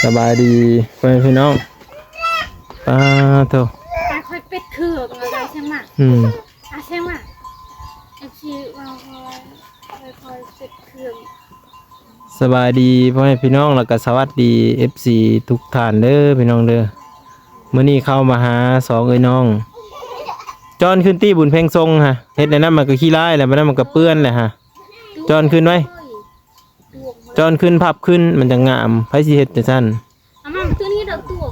ສະບາຍດີພໍ່ແມ່ພີ່ນ້ອງ ປາໂທ ກາຄອຍເປັດເຄືອງ ອາໄລແຊງມາ ອືມ ອາແຊງມາ ເອັຟຊີ ວ່າຄອຍ ຄອຍເປັດເຄືອງ. ສະບາຍດີພໍ່ແມ່ພີ່ນ້ອງ ແລ້ວກະສະຫວັດດີເອັຟຊີທຸກທ່ານເດີພີ່ນ້ອງເດີ. ມື້ນີ້ເຂົ້າມາຫາສອງເອື້ອຍນ້ອງ ຈ້ອນຂຶ້ນຕິ ບຸນເພັງຊົງຫະ ເຮັດແນວນັ້ນມັນກະຂີ້ລາຍແຫຼະ ບາດນັ້ນມັນກະເປື້ອນແຫຼະຫະ ຈ້ອນຂຶ້ນໄວ້. ຈ້ອນຂຶ້ນ ພັບຂຶ້ນ ມັນຈັ່ງງາມ. ໃຜຊິເຮັດຈັ່ງຊັ້ນ? ອາມາ ຕົວນີ້ດອກຕົວ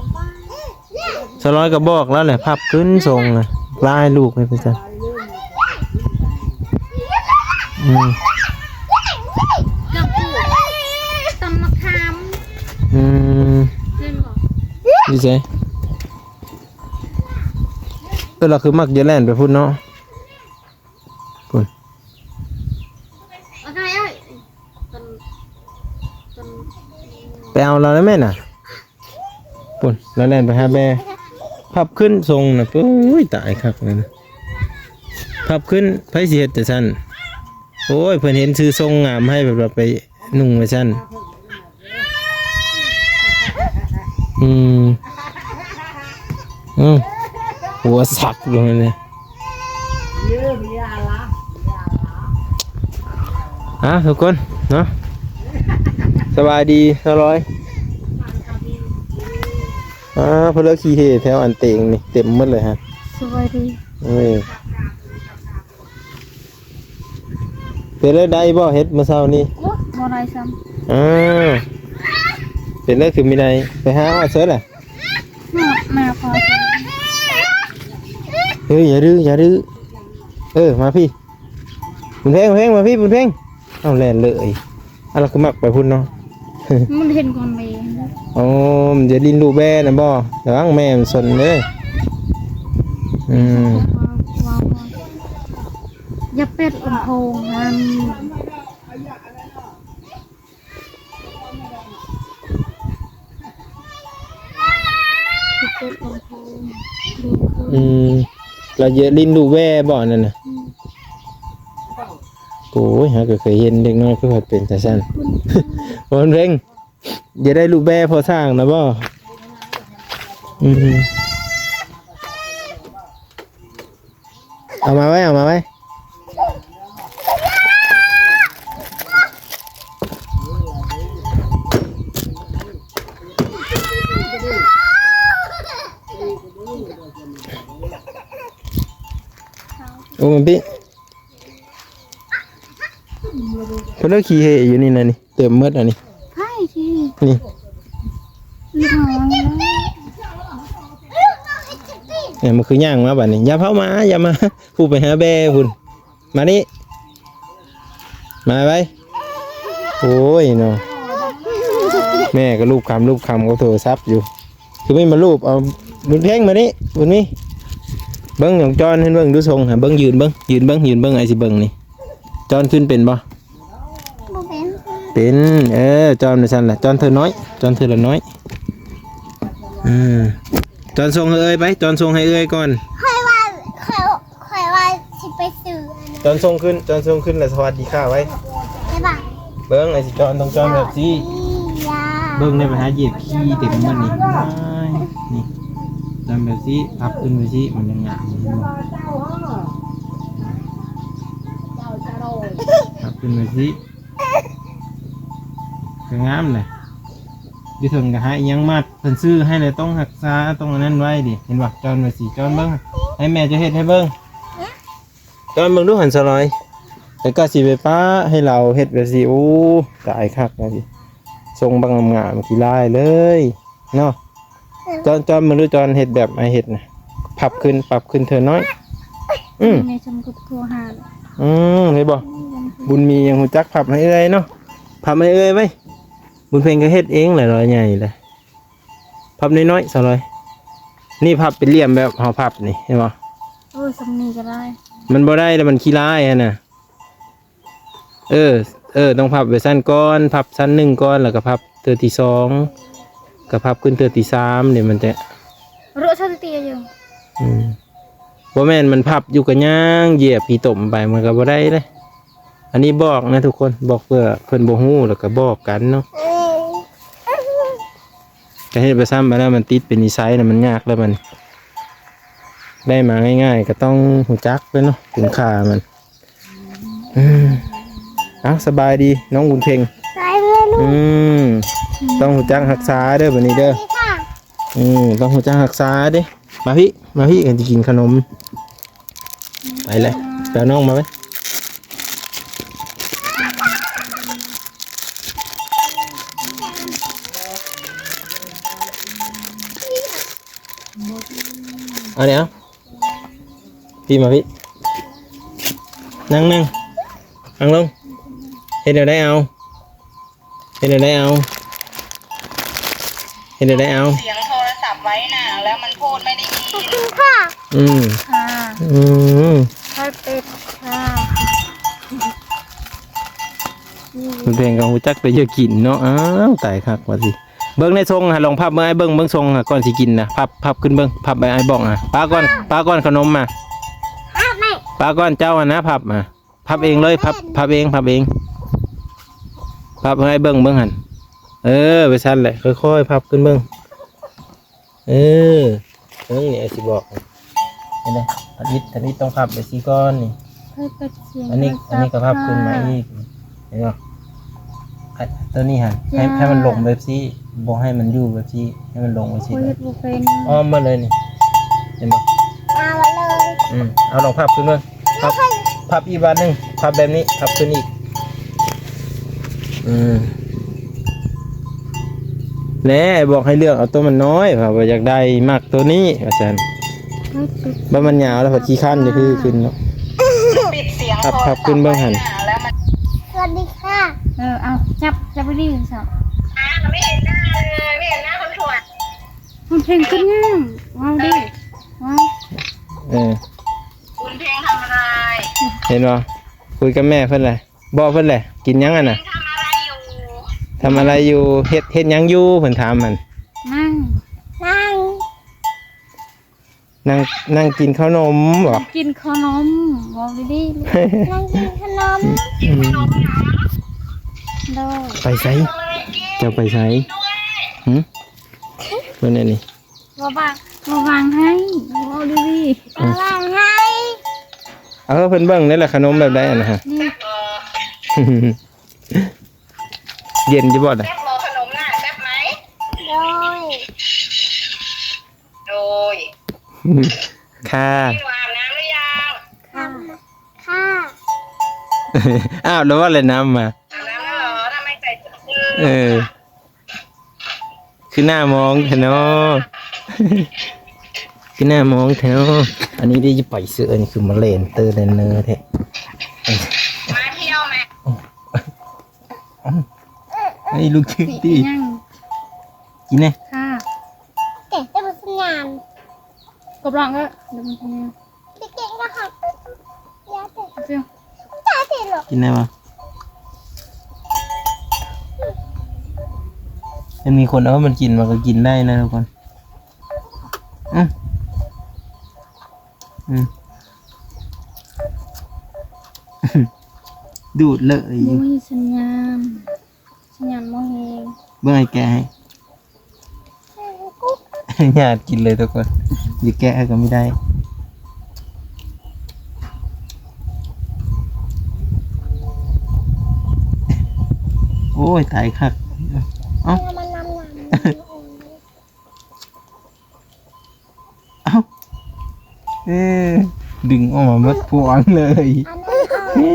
ສາວລອຍກໍບອກແລ້ວແຫຼະ ພັບຂຶ້ນຊົງນະ ລາຍລູກເຮັດຈັ່ງຊັ້ນ. ອືມ ດອກຕົວ ຕຳມະຂາມ. ອືມ ເຫັນບໍ່? ຢູ່ໃສ? ເອີ ລາວຄືມັກຈະແລ່ນໄປພຸ້ນເນາະ. ພຸ້ນ ເອົາໄດ້ເອີຍ ໄປເອົາລາວໄດ້ແມ່ນະ. ພຸ້ນ ລາວແລ່ນໄປຫາແບ ພັບຂຶ້ນຊົງນະ. ໂອ້ຍ ຕາຍຄັກເລີຍນະ ພັບຂຶ້ນ. ໃຜຊິເຮັດຈັ່ງຊັ້ນ? ໂອ້ຍ ເພິ່ນເຫັນຊື່ຊົງງາມໃຫ້ ເພິ່ນວ່າໄປນຸ່ງວ່າຊັ້ນ. ອືມ ອືມ ຫົວສັກຢູ່ຫັ້ນເດ. ອ່າ ທຸກຄົນເນາະ ສະບາຍດີສາວລອຍ. ອ່າ ເພິ່ນເລີກຂີ່ເຫແຖວອັນເຕງນີ້ເຕັມໝົດເລີຍຮະ. ສະບາຍດີ ເອີ. ເປັນໄດ້ ໄດ້ບໍ່ເຮັດມື້ເຊົ້ານີ້? ໂອ້ ບໍ່ໄດ້ຊ້ຳ. ເອີ ເປັນໄດ້ຄືມີໄດ້ ໄປຫາຮອດໃສລະ? ມາ ມາພໍ ເຮີ້ຍ ຢ່າດື້ ຢ່າດື້. ເອີ ມາພີ້ ບຸນເພັງ ເພັງ ມາພີ້ ບຸນເພັງ. ເອົາ ແລ່ນເລີຍ. ອາ ລາວຄືມັກໄປພຸ້ນເນາະ. ມັນເຫັນກ່ອນເວ. ໂອ້ ມັນຈະຫຼິ້ນລູກແບນະບໍ່? ລະວັງແມ່ມັນຊົນເດີ. ອືມ ຢ່າເປີດລຳໂພງຫັ້ນ. ອືມ ລະເຢຍຫຼິ້ນລູກແວບໍ່ອັນນັ້ນນະ? ອືມ ໂອ້ຍ ເຮົາກໍເຄີຍເຫັນເດັກນ້ອຍຄືວ່າເປັນຕາຊັ້ນ. ບໍ່ເປັນເພງ ຢ່າໄດ້ລູກແວພໍສ້າງນະບໍ່? ອືມ ເອົາມາໄວ້ ເອົາມາໄວ້. ໂອ້ ມັນປິ ເພິ່ນເລີຍຂີ້ເຫຢູ່ນີ້ນະນີ້. ເຕັມໝົດອັນນີ້ ໃຜຂີ້? ນີ້ ເອີ ມັນຄືຍ່າງມາບາດນີ້. ຢ່າເຜົາມາ ຢ່າມາ ຜູ້ໄປຫາແບພຸ້ນ. ມານີ້ ມາໄວ. ໂອ້ຍເນາະ ແມ່ກໍລູບຄຳລູບຄຳກັບໂທລະສັບຢູ່. ຄືມີມາລູບເອົາ ບຸນເພັງມານີ້ ບຸນມີ. ເບິ່ງຂອງຈອນ ເຫັນເບິ່ງດູຊົງຫາ ເບິ່ງ ຢືນເບິ່ງ ຢືນເບິ່ງ ຢືນເບິ່ງ ອ້າຍຊິເບິ່ງນີ້. ຈອນຂຶ້ນເປັນບໍ່? ບໍ່ເປັນ. ເປັນ ເອີ ຈອນໄປຊັ້ນລະ ຈອນເທື່ອນ້ອຍ ຈອນເທື່ອລະນ້ອຍ. ເອີ ຈອນສົ່ງໃຫ້ເອື້ອຍໄປ ຈອນສົ່ງໃຫ້ເອື້ອຍກ່ອນ. ຂ້ອຍວ່າ ຂ້ອຍ ຂ້ອຍວ່າຊິໄປຊື້ອັນນັ້ນ. ຈອນສົ່ງຂຶ້ນ ຈອນສົ່ງຂຶ້ນລະສະຫວັດດີຄ່າໄວ້. ບາຍບາຍ. ເບິ່ງ ໄອ້ຊິຈອນຕ້ອງຈອນແບບຊີ້. ເບິ່ງໄດ້ ໄປຫາຢຽບຂີ້ເຕັມໝົດນີ້. ນີ້ ຈອນແບບຊີ້ ພັບຂຶ້ນໄປຊີ້ ມັນຍັງງາມ ເຫັນບໍ່? ພັບຂຶ້ນໄປຊີ້ ກໍງາມແຫຼະ. ຢູ່ເທິງກໍໃຫ້ອີ່ຫຍັງມັດ ເພິ່ນຊື້ໃຫ້ແລ້ວ ຕ້ອງຮັກສາ ຕ້ອງອັນນັ້ນໄວ້ເດ. ເຫັນບໍ່? ຈອນໄວ້ຊິ ຈອນເບິ່ງ ໃຫ້ແມ່ຈະເຮັດໃຫ້ເບິ່ງ. ຈອນເບິ່ງດູຫັ້ນສະຫຼອຍ ແລ້ວກໍຊິໄປປະໃຫ້ລາວເຮັດແບບຊີ້. ໂອ້ ຕາຍຄັກແບບຊີ້ ຊົງບັກງາມໆ ຂີ້ລາຍເລີຍເນາະ. ຈອນ ຈອນເບິ່ງດູ ຈອນເຮັດແບບອ້າຍເຮັດນະ ພັບຂຶ້ນ ພັບຂຶ້ນເທື່ອນ້ອຍ. ອືມ ແມ່ຊົງກໍໂທຫາ. ອືມ ເຫັນບໍ່? ບຸນມີຍັງຮູ້ຈັກພັບໃຫ້ເອື້ອຍເນາະ ພັບໃຫ້ເອື້ອຍໄວ້. ບຸນເພັງກໍເຮັດເອງແຫຼະ ລອຍໃຫຍ່ແຫຼະ. ພັບນ້ອຍໆ ສະຫຼອຍ. ນີ້ພັບເປັນຫຼ່ຽມແບບເຮົາພັບນີ້ ເຫັນບໍ່? ໂອ້ຍ ສ່ຳນີ້ກໍໄດ້. ມັນບໍ່ໄດ້ແລ້ວ ມັນຂີ້ລາຍຫັ້ນນະ. ເອີ ເອີ ຕ້ອງພັບໄວ້ຊັ້ນກ່ອນ ພັບຊັ້ນໜຶ່ງກ່ອນ ແລ້ວກໍພັບເທື່ອທີສອງ ກໍພັບຂຶ້ນເທື່ອທີສາມ ນີ້ມັນຈະ ເຣາະຊະຕິຕິຢູ່. ອືມ ບໍ່ແມ່ນມັນພັບຢູ່ກໍຍ່າງຢຽບຂີ້ຕົມໄປ ມັນກໍບໍ່ໄດ້ເດ້. ອັນນີ້ບອກນະທຸກຄົນ ບອກເພື່ອເພິ່ນບໍ່ຮູ້ ແລ້ວກໍບອກກັນເນາະ. ເອີ ເອີ ກະເຮັດໄປຊ້ຳ ອັນນັ້ນມັນຕິດເປັນນິໄສແລ້ວ ມັນຍາກແລ້ວບັດນີ້. ໄດ້ມາງ່າຍໆ ກະຕ້ອງຮູ້ຈັກເດ້ເນາະ ຄຸນຄ່າມັນ. ອືມ ເອົ້າ ສະບາຍດີນ້ອງບຸນເພັງ. ສະບາຍດີລູກ. ອືມ ຕ້ອງຮູ້ຈັກຮັກສາເດີບັດນີ້ເດີ. ສະບາຍດີຄ່ະ. ອືມ ຕ້ອງຮູ້ຈັກຮັກສາເດ້. ມາພີ້ ມາພີ້ ກັນຊິກິນຂະໜົມ. ໄປແລ້ວ ໄປເອົານ້ອງມາໄວ້. ເອົານີ້ ເອົາ ພີ້ມາພີ້ ນັ່ງ ນັ່ງ ນັ່ງລົງ. ເຮັດແນວໃດເອົາ ເຮັດແນວໃດເອົາ ເຮັດແນວໃດເອົາ. ສຽງໂທລະສັບໄວ້ນະ ແລ້ວມັນພູດໄມ່ໄດ້ຍິນ. ຂອບຄຸນຄ່ະ. ອືມ ຄ່ະ. ອືມ ໃຫ້ເປັດຄ່ະ. ເພິ່ນເພງກໍຮູ້ຈັກແຕ່ຢາກກິນເນາະ. ອ້າວ ຕາຍຄັກວ່າຊິ. ເບິ່ງໃນຊົງຫັ້ນ ລອງພັບເບິ່ງ ອ້າຍເບິ່ງ ເບິ່ງຊົງຫັ້ນ ກ່ອນຊິກິນນະ. ບັບ ພັບຂຶ້ນເບິ່ງ ພັບໃຫ້ອ້າຍບອງຫັ້ນ. ປ້າກ່ອນ ປ້າກ່ອນ ຂະໜົມມາ. ພັບແມ່. ປ້າກ່ອນ ເຈົ້າຫັ້ນນະ ພັບມາ. ພັບເອງເລີຍ ພັບ ພັບເອງ ພັບເອງ ພັບໃຫ້ເບິ່ງ ເບິ່ງຫັ້ນ. ເອີ ໄປຊັ້ນແຫຼະ ຄ່ອຍໆ ພັບຂຶ້ນເບິ່ງ. ເອີ ເບິ່ງນີ້ ອ້າຍຊິບອກ ເຫັນບໍ່? ທຳອິດ ທຳອິດຕ້ອງພັບແບບຊີ້ກ່ອນນີ້. ເອີ ອັນນີ້ ອັນນີ້ກໍພັບຂຶ້ນມາອີກ ເຫັນບໍ່? ອັນ ຕົວນີ້ຫັ້ນ ໃຫ້ ໃຫ້ມັນລົງແບບຊີ້ ບໍ່ໃຫ້ມັນຢູ່ແບບຊີ້ ໃຫ້ມັນລົງໄປຊີ້. ຂ້ອຍເຮັດບໍ່ເປັນ. ອ້ອມໝົດເລີຍນີ້ ເຫັນບໍ່? ເອົາເລີຍ. ອືມ ເອົາລອງພັບຂຶ້ນເບິ່ງ ພັບ ພັບອີກບາດໜຶ່ງ ພັບແບບນີ້ ພັບຂຶ້ນອີກ. ອືມ ແລະ ບອກໃຫ້ເລືອກເອົາໂຕມັນນ້ອຍ ວ່າບໍ່ຢາກໄດ້ ມັກໂຕນີ້ ວ່າຊັ້ນ. ບັດມັນຍາວແລ້ວພັດຂີ້ຄ້ານຈະຄືຂຶ້ນເນາະ. ພັບ ພັບຂຶ້ນເບິ່ງຫັ້ນ. ສະຫວັດດີຄ່ະ. ເອີ ເອົາ ຈັບ ຈັບໄວ້ດີຊັ້ນ. ອ່າ ໄມ່ເຫັນໜ້າເລີຍ ໄມ່ເຫັນໜ້າຄົນສວຍ. ບຸນເພັງຂຶ້ນຍັງ ເວົ້າດີ ເອີ ເວົ້າ. ເອີ ບຸນເພັງທຳອະໄລ? ເຫັນບໍ່? ຄຸຍກັບແມ່ເພິ່ນແຫຼະ ບອກເພິ່ນແຫຼະ ກິນຫຍັງຫັ້ນນະ? ທຳອະໄລຢູ່? ທຳອະໄລຢູ່? ເຮັດ ເຮັດຫຍັງຢູ່? ເພິ່ນຖາມຫັ້ນ. ນັ່ງ ນັ່ງ ນັ່ງ ນັ່ງກິນເຂົ້າໜົມບໍ? ນັ່ງກິນເຂົ້າໜົມ ເວົ້າດີໆ. ນັ່ງກິນເຂົ້າໜົມ. ອືມ ໂດຍ. ໄປໃສ? ເຈົ້າໄປໃສ? ຫື? ເບິ່ງແນ່ນີ້ ບໍ່ວາງ ບໍ່ວາງໃຫ້ ເວົ້າດີໆ. ບໍ່ວາງໃຫ້. ເອີ ເພິ່ນເບິ່ງນີ້ແຫຼະ ຂະໜົມແບບໃດຫັ້ນນະ? ນີ້ ເຢັນຢູ່ບໍ່ນະ? ແຊບບໍ່ຂະໜົມນະ? ແຊບໄໝ? ໂດຍ ໂດຍ ຄ່ະ. ອາບນ້ຳຫຼືຍັງ? ອາບ ຄ່ະ. ອາບແລ້ວບໍ່? ແລ້ວນ້ຳມາ? ອາບນ້ຳແລ້ວເຫລໍ? ທຳໄມໃຈເຢັນ? ເອີ ຄືໜ້າມອງແທ້ເນາະ ຄືໜ້າມອງແທ້ເນາະ. ອັນນີ້ໄດ້ຈະໄປເຊື່ອ ອັນນີ້ຄືມາແລ່ນເຕີແລ່ນເນີແທ້. ມາທ່ຽວແມະ. ເອີຍ ລູກ ກິນຕິ ກິນແນ່ ຄ່ະ. ແກະໄດ້ບໍ່ສັນຍານ ກົບລອງເອີ ເດີມັນສັນຍານ. ກິນໄດ້ບໍ່? ມັນມີຄົນເອົາມັນກິນ ມັນກໍກິນໄດ້ນະທຸກຄົນ. ອືມ ອືມ ດູດເລີຍ ບໍ່ມີສັນຍານ ສັນຍານບໍ່ແຮງ. ເບິ່ງ ອ້າຍແກະໃຫ້. ຍາດກິນເລີຍທຸກຄົນ ຢາກແກະໃຫ້ກໍບໍ່ໄດ້. ໂອ້ຍ ຕາຍຄັກ. ເອົ້າ ເອົ້າ ເອີ ດຶງອອກມາໝົດພວງເລີຍ. ເອີ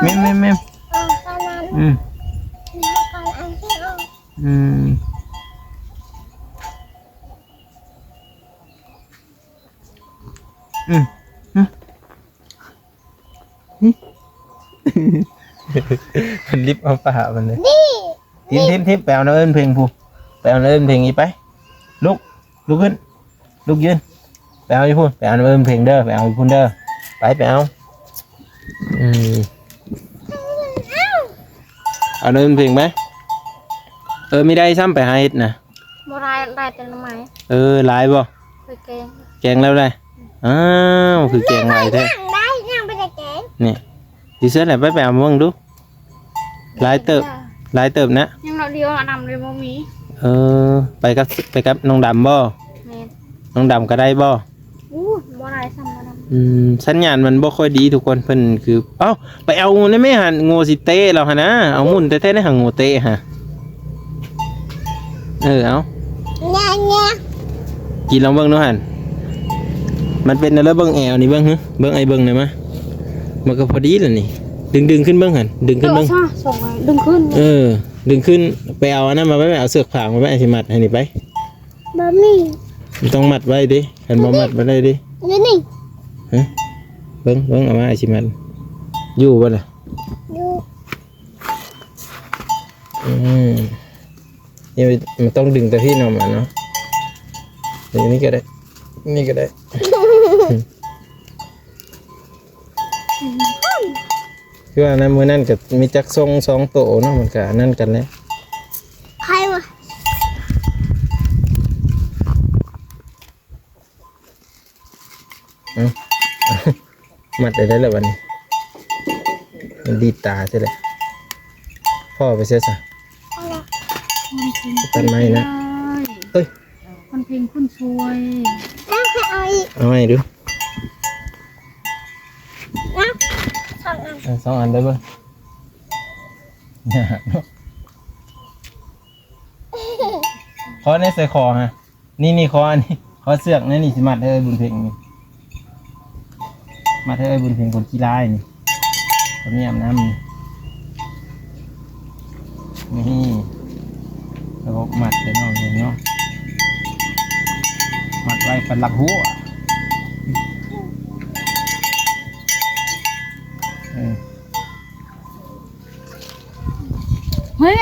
ແມ່ນໆໆ ອືມ ອືມ ອືມ ອືມ ເພິ່ນລິບເອົາປາມັນເດ້. ທີມ ທີມ ທີມ ໄປເອົານ້ຳເອີ້ນເພັງພຸ້ນ ໄປເອົານ້ຳເອີ້ນເພັງອີກໄປ. ລຸກ ລຸກຂຶ້ນ ລຸກຢືນ ໄປເອົາຢູ່ພຸ້ນ ໄປເອົານ້ຳເອີ້ນເພັງເດີ ໄປເອົາຢູ່ພຸ້ນເດີ ໄປ ໄປເອົາ. ອືມ ເອົານ້ຳເອື້ນເພັງໄປ. ເອີ ມີໄດ້ຊ້ຳໄປຫາເຮັດນະ. ບໍ່ໄດ້ ໄດ້ແຕ່ໜໍ່ໄມ້. ເອີ ຫຼາຍບໍ່? ຂ້ອຍແກງ ແກງແລ້ວໄດ້. ອ້າວ ຄືແກງຫຼາຍແທ້. ໄດ້ ຍັງບໍ່ໄດ້ແກງ. ນີ້ ຢູ່ເຊິ່ນແຫຼະ ໄປ ໄປເອົາມາເບິ່ງດູ. ຫຼາຍເຕີບ ຫຼາຍເຕີບນະ. ຍັງດອກດຽວ ອັນນຳເລີຍບໍ່ມີ. ເອີ ໄປກັບ ໄປກັບນ້ອງດຳບໍ່? ແມ່ນ. ນ້ອງດຳກໍໄດ້ບໍ່? ໂອ້ ບໍ່ໄດ້ສ່ຳນ້ອງດຳ. ອືມ ສັນຍານມັນບໍ່ຄ່ອຍດີທຸກຄົນ ເພິ່ນຄື ເອົ້າ ໄປເອົາຫັ້ນແມ່ຫັ້ນ ງົວຊິເຕະລາວຫັ້ນນະ ເອົາໝຸ່ນແທ້ໆ ຫັ້ນ ງົວເຕະຫັ້ນ. ເອີ ເອົາ ກິນລອງເບິ່ງດູຫັ້ນ ມັນເປັນແນວໃດ? ເບິ່ງແອວນີ້ເບິ່ງ ເບິ່ງ ອ້າຍເບິ່ງແດ່ມາ ມັນກໍພໍດີແລ້ວນີ້ ດຶງໆ ຂຶ້ນເບິ່ງຫັ້ນ ດຶງຂຶ້ນເບິ່ງ ເອີ ຊະ ສອງອັນ ດຶງຂຶ້ນ ເອີ ດຶງຂຶ້ນ ໄປເອົາອັນນັ້ນມາໄວ້ ເອົາເຊືອກຟາງມາໄວ້ ອ້າຍຊິມັດໃຫ້ນີ້ໄປ. ບໍ່ມີ ມັນຕ້ອງມັດໄວ້ເດ້ ຄັນບໍ່ມັດບໍ່ໄດ້ເດ້ ຢູ່ນີ້ ຮະ ເບິ່ງ ເບິ່ງ ເອົາມາ ອ້າຍຊິມັດ ຢູ່ບໍ່ລະ? ຢູ່ ອືມ ນີ້ມັນຕ້ອງດຶງແຕ່ພີ້ເນາະ ມາເນາະ ນີ້ກໍໄດ້ ນີ້ກໍໄດ້ ຄືວ່ານັ້ນ ມື້ນັ້ນກໍມີຈັກຊົງສອງໂຕເນາະ ມັນກໍອັນນັ້ນກັນແຫຼະ ໃຜວະ? ເອົ້າ ມັດໄດ້ແລ້ວບັດນີ້ ມັນດີດຕາເສຍແລ້ວ ພໍ່ໄປໃສຊະ? ຕັດໄມ້ນະ ເອີຍ ມັນເພງຄຸນຊ່ວຍ ເອົາໃຫ້ ເອົາໃຫ້ດູ ເອົາ ສອງອັນ ເອົາ ສອງອັນໄດ້ເບິ່ງ ຂໍແດ່ໃສ່ຄໍຮະ ນີ້ ນີ້ ຂໍອັນນີ້ ຂໍເຊືອກແດ່ນີ້ ຊິມັດໃຫ້ເອື້ອຍບຸນເພັງນີ້ ມັດໃຫ້ເອື້ອຍບຸນເພັງຄົນຂີ້ລ້າຍນີ້ ຄົນມີອາບນ້ຳນີ້ ນີ້ ລະບົບມັດເດີນ້ອງເນາະ ມັດໄວ້ປັນຫຼັກຫົວ ເອີ ເຮີ້ຍ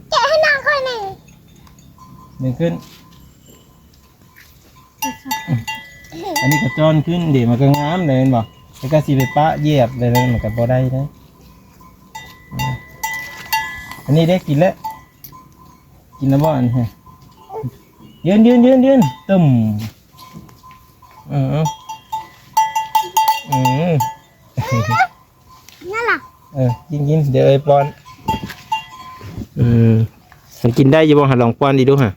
ແກະໃຫ້ນ້ອງຂ້ອຍແດ່ ດຶງຂຶ້ນ ອັນນີ້ກໍຈ້ອນຂຶ້ນເດ ມັນກໍງາມເລີຍແມ່ນບໍ່? ແລ້ວກໍຊິໄປປະຢຽບເລີຍ ມັນກໍບໍ່ໄດ້ເດ້ ອັນນີ້ເດ້ ກິນແລ້ວ ກິນແລ້ວບໍ່? ອັນນີ້ ຢືນໆໆໆ ຕຶ້ມ ອືມ ອືມ ນັ້ນລະ ເອີ ກິນ ກິນ ດຽວອ້າຍປ້ອນ ອືມ ມັນກິນໄດ້ຢູ່ບໍ່ຫະ? ລອງປ້ອນອີກດູຫະ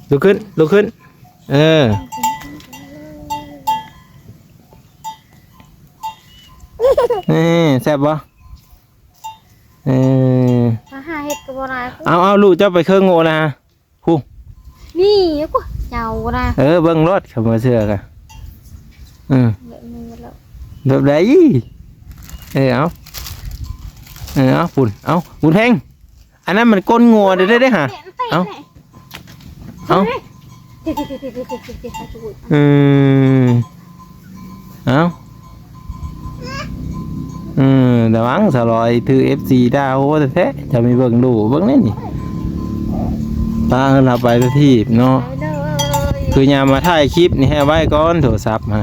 ລຸກຂຶ້ນ ລຸກຂຶ້ນ ເອີ ນີ້ ແຊບບໍ່? ເອີ ມາຫາເຫັດກໍບໍ່ໄດ້ ເອົາ ເອົາ ລູກເຈົ້າໄປເຄີງໂງ່ນະ ພຸ້ນ ນີ້ ເຈົ້ານະ ເອີ ເບິ່ງໂລດ ຄຳວ່າເຊື່ອກະ ເອີ ແບບນີ້ແລ້ວ ແບບໃດ? ເອີ ເອົາ ເອີ ເອົາ ພຸ້ນ ເອົາ ບຸນເພັງ ອັນນັ້ນມັນກົ້ນງົວເດ້ ເດ້ຫາ ເອົາ ເອົາ ອືມ ເອົາ ເອີ ລະວັງສາວລອຍຖືກເອັຟຊີດ່າໂຫແທ້ໆ ຈະມີເບິ່ງດູ ເບິ່ງແດ່ນີ້ ປາເຮົາໄປສະຖີບເນາະ ຄືຍາມມາຖ່າຍຄລິບນີ້ໃຫ້ເອົາໄວ້ກ່ອນໂທລະສັບຫາ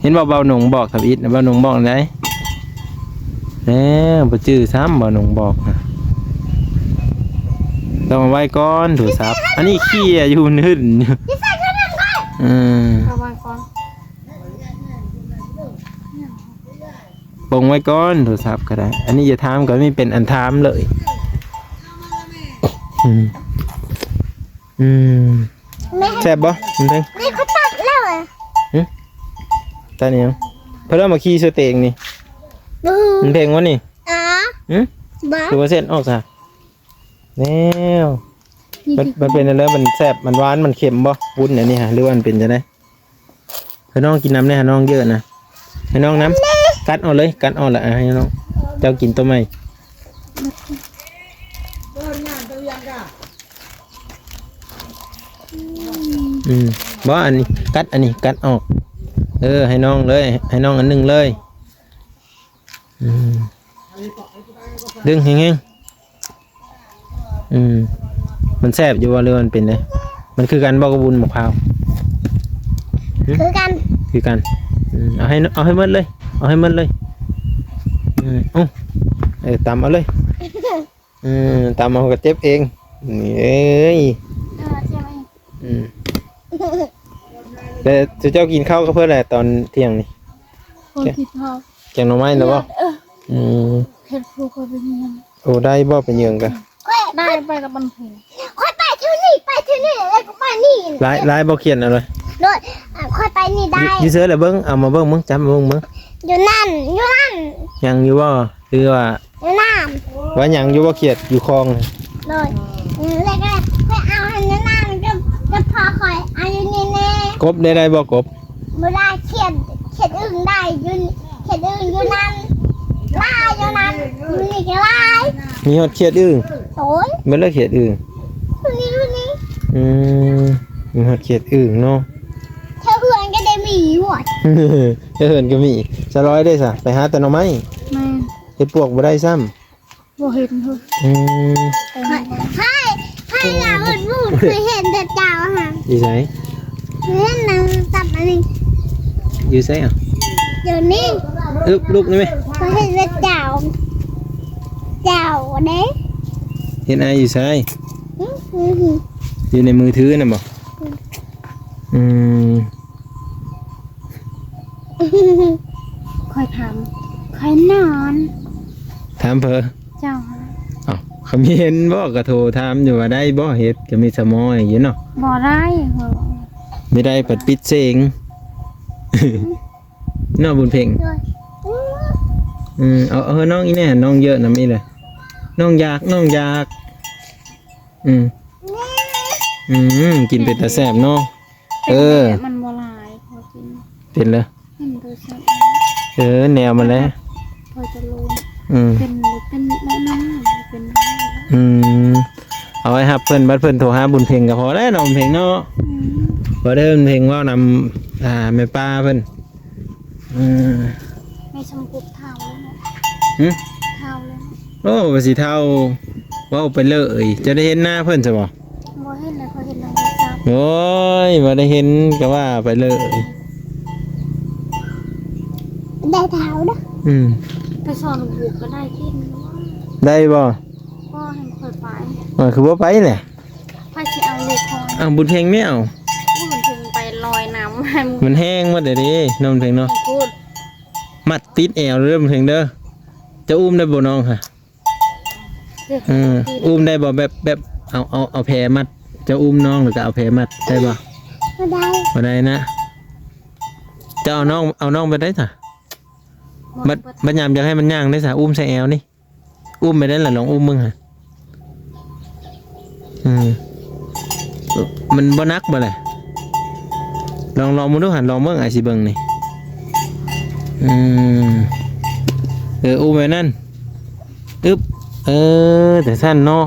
ເຫັນບໍ່ ບ່າວໜົງບອກທຳອິດ ບ່າວໜົງບອກໄດ ແລ້ວບໍ່ຈື່ຊ້ຳ ບ່າວໜົງບອກນະ ຕ້ອງເອົາໄວ້ກ່ອນໂທລະສັບ ອັນນີ້ເຄຍຢູ່ ໜຶ້ນຢູ່ ເອີ ເອົາໄວ້ກ່ອນ ປົງໄວ້ກ່ອນໂທລະສັບກໍໄດ້ ອັນນີ້ຢ່າຖາມ ກໍມີເປັນອັນຖາມເລີຍ ອືມ ອືມ ແມ່ ແຊບບໍ່? ມັນເພງ ແມ່ ເຂົາຕັດແລ້ວ ຫຶ? ຕັດອີ່ຫຍັງ? ເພິ່ນເອົາມາຂີ່ສະເຕັງນີ້ ບໍ່ຮູ້ ມັນເພງບໍ່ນີ້? ອໍ ຫຶ? ບໍ່ ຄືວ່າເສັ້ນອອກຊະ ແລ້ວ ມັນ ມັນເປັນແນວໃດ? ມັນແຊບ ມັນຫວານ ມັນເຄັມບໍ່? ວຸ້ນອັນນີ້ຫະ ຫຼືວ່າມັນເປັນຈັ່ງໃດ? ໃຫ້ນ້ອງກິນນຳແດ່ ໃຫ້ນ້ອງເຢີະນະ ໃຫ້ນ້ອງນຳ ກັດເອົາເລີຍ ກັດເອົາລະ ໃຫ້ນ້ອງ ເຈົ້າກິນໂຕໃໝ່ ອືມ ບໍ່ ອັນນີ້ ກັດ ອັນນີ້ ກັດອອກ ເອີ ໃຫ້ນ້ອງເລີຍ ໃຫ້ນ້ອງອັນໜຶ່ງເລີຍ ອືມ ດຶງແຮງໆ ອືມ ມັນແຊບຢູ່ບໍ່ ຫຼືມັນເປັນໃດ? ມັນຄືກັນບໍ່ກັບວຸ້ນໝາກພ້າວ? ຫຶ? ຄືກັນ ຄືກັນ ອືມ ເອົາໃຫ້ ເອົາໃຫ້ໝົດເລີຍ ເອົາໃຫ້ໝົດເລີຍ ອືມ ເອົາ ເອີ ຕຳເອົາເລີຍ ເອີ ຕຳເອົາກໍເຈັບເອງ ນີ້ເອີຍ ເອີ ເຈັບເອງ ອືມ ແລ້ວເຈົ້າກິນເຂົ້າກັບເພິ່ນແຫຼະຕອນທ່ຽງນີ້? ໂອ້ຍ ກິນເຂົ້າ ແກງໜໍ່ໄມ້ນະບໍ່? ເອີ ອືມ ເຮັດຜູ້ຂ້ອຍໄປເຮືອນ. ໂອ້ ໄດ້ບໍ່ໄປເຍືອງກະ? ຂ້ອຍໄດ້ໄປກັບມັນເພງ. ຂ້ອຍໄປເທື່ອນີ້ ໄປເທື່ອນີ້ ແລ້ວກໍໄປນີ້. ຫຼາຍ ຫຼາຍບໍ່ຂຽດນະ? ໂດຍ ຂ້ອຍໄປນີ້ໄດ້. ຢູ່ ຢູ່ໃສລະເບິ່ງ? ເອົາມາເບິ່ງ ເບິ່ງ ຈັບມາເບິ່ງ ເບິ່ງ. ຢູ່ນັ້ນ ຢູ່ນັ້ນ. ຍັງຢູ່ບໍ່? ຫຼືວ່າ ຢູ່ນ້ຳ. ວ່າຫຍັງຢູ່ບໍ່ຂຽດຢູ່ຄອງ? ໂດຍ ອືມ ແລ້ວກໍຂ້ອຍເອົາໃຫ້ນ້ຳ ແລ້ວກໍ ແລ້ວພໍ່ຂ້ອຍເອົາຢູ່ນີ້ແດ່. ກົບໄດ້ ໄດ້ບໍ່ກົບ? ບໍ່ໄດ້. ຂຽດ ຂຽດອຶ່ງໄດ້ຢູ່ ຂຽດອຶ່ງຢູ່ນັ້ນຫຼາຍ ຢູ່ນັ້ນ ຢູ່ນີ້ກໍຫຼາຍ. ມີຮອດຂຽດອຶ່ງ? ໂດຍ ເບິ່ງເດີຂຽດອຶ່ງ ຢູ່ນີ້ ຢູ່ນີ້. ອືມ ມີຮອດຂຽດອຶ່ງເນາະ. ແຖວເຮືອນກໍໄດ້ມີຢູ່. ແຖວເຮືອນກໍມີ. ສະລອຍເດ້ສະ ໄປຫາແຕ່ໜໍ່ໄມ້. ແມ່ນ. ເຮັດປວກບໍ່ໄດ້ຊ້ຳ. ບໍ່ເຫັນເຮີ້ຍ. ອືມ ໃຜ ໃຜ ໃຜລາວເພິ່ນຮູ້ ເຄີຍເຫັນແຕ່ເຈົ້າຫັ້ນ. ຢູ່ໃສ? ເຫັນນຳຕັບອັນນີ້. ຢູ່ໃສອ່ະ? ຢູ່ນີ້. ອຶບ ລຸກນີ້ແມະ. ເຄີຍເຫັນແຕ່ເຈົ້າ ເຈົ້າເດ້. ເຫັນອ້າຍຢູ່ໃສ? ອືມ ຢູ່ໃນມືຖືນັ້ນບໍ່? ອືມ ອືມ. ຂ້ອຍຖາມ ຂ້ອຍນອນ. ຖາມເພີ? ເຈົ້າ. ເອົ້າ ຄຳເຫັນບໍ່ ກະໂທຖາມຢູ່ວ່າໄດ້ບໍ່ເຮັດ ກະມີສະໝໍຢູ່ເນາະ. ບໍ່ໄດ້ ບໍ່ໄດ້ ພັດປິດເສງເນາະ ບຸນເພັງ. ໂດຍ. ອືມ ເອົາ ເອົາໃຫ້ນ້ອງອີກແດ່ ນ້ອງເຢີະນຳອີກແຫຼະ ນ້ອງຢາກ ນ້ອງຢາກ. ອືມ ອືມ ກິນເປັນຕາແຊບເນາະ. ເອີ ມັນບໍ່ຫຼາຍ ພໍກິນ ເປັນເລີຍ ເປັນໂຕແຊບ. ເອີ ແນວມັນແຫຼະ ພໍຈະລົງ. ອືມ ເປັນ ເປັນແນວນັ້ນ ເປັນ. ອືມ ເອົາໄວ້ຮັບເພິ່ນ ບັດເພິ່ນໂທຫາບຸນເພັງກໍພໍແລ້ວເນາະ ບຸນເພັງເນາະ. ອືມ ບໍ່ໄດ້ ບຸນເພັງເວົ້ານຳ ອ່າ ແມ່ປ້າເພິ່ນ. ອືມ ແມ່ຊຳກຸບເຖົ້າແລ້ວເນາະ. ຫຶ ເຖົ້າແລ້ວ. ໂອ້ ວ່າຊິເຖົ້າ ເວົ້າໄປເລີຍ. ເຈົ້າໄດ້ເຫັນໜ້າເພິ່ນຊະບໍ່? ບໍ່ເຫັນເລີຍ ເຂົາເຫັນໃນໂທລະສັບ. ໂອ້ຍ ບໍ່ໄດ້ເຫັນກໍວ່າໄປເລີຍ. ໄດ້ເຖົ້າເດີ. ອືມ ໄປສອນລູກບຸກກໍໄດ້ກິນ. ໄດ້ບໍ່? ບໍ່ ໃຫ້ຂ້ອຍໄປ. ເອີ ຄືບໍ່ໄປແຫຼະ? ໃຜຊິເອົາລູກຂ້ອຍ? ເອົາ ບຸນເພັງແມ່ເອົາ. ບຸນເພັງໄປລອຍນ້ຳ ມັນແຫ້ງໝົດເດ້ ນ້ອງເພັງເນາະ. ມັດຕິດແອວເດີ ເພັງເດີ. ເຈົ້າອຸ້ມໄດ້ບໍ່ນ້ອງຫະ? ເອີ ອຸ້ມໄດ້ບໍ່? ແບບ ແບບເອົາ ເອົາ ເອົາແພມັດ. ເຈົ້າອຸ້ມນ້ອງແລ້ວກໍເອົາແພມັດໄດ້ບໍ່? ບໍ່ໄດ້ ບໍ່ໄດ້ນະ. ເຈົ້າເອົານ້ອງ ເອົານ້ອງໄປໄດ້ຊະ. ບັດ ບັດຍາມຢາກໃຫ້ມັນຍ່າງໄດ້ຊະ ອຸ້ມໃສ່ແອວນີ້. ອຸ້ມໄປໄດ້ລະ ລອງອຸ້ມເບິ່ງຫະ. ອືມ ມັນບໍ່ໜັກບໍ່ລະ? ລອງ ລອງເບິ່ງດູຫັ້ນ ລອງເບິ່ງ ອ້າຍຊິເບິ່ງນີ້. ອືມ ເອີ ອຸ້ມໄວ້ນັ້ນ. ອຶບ ເອີ ຈັ່ງຊັ້ນເນາະ.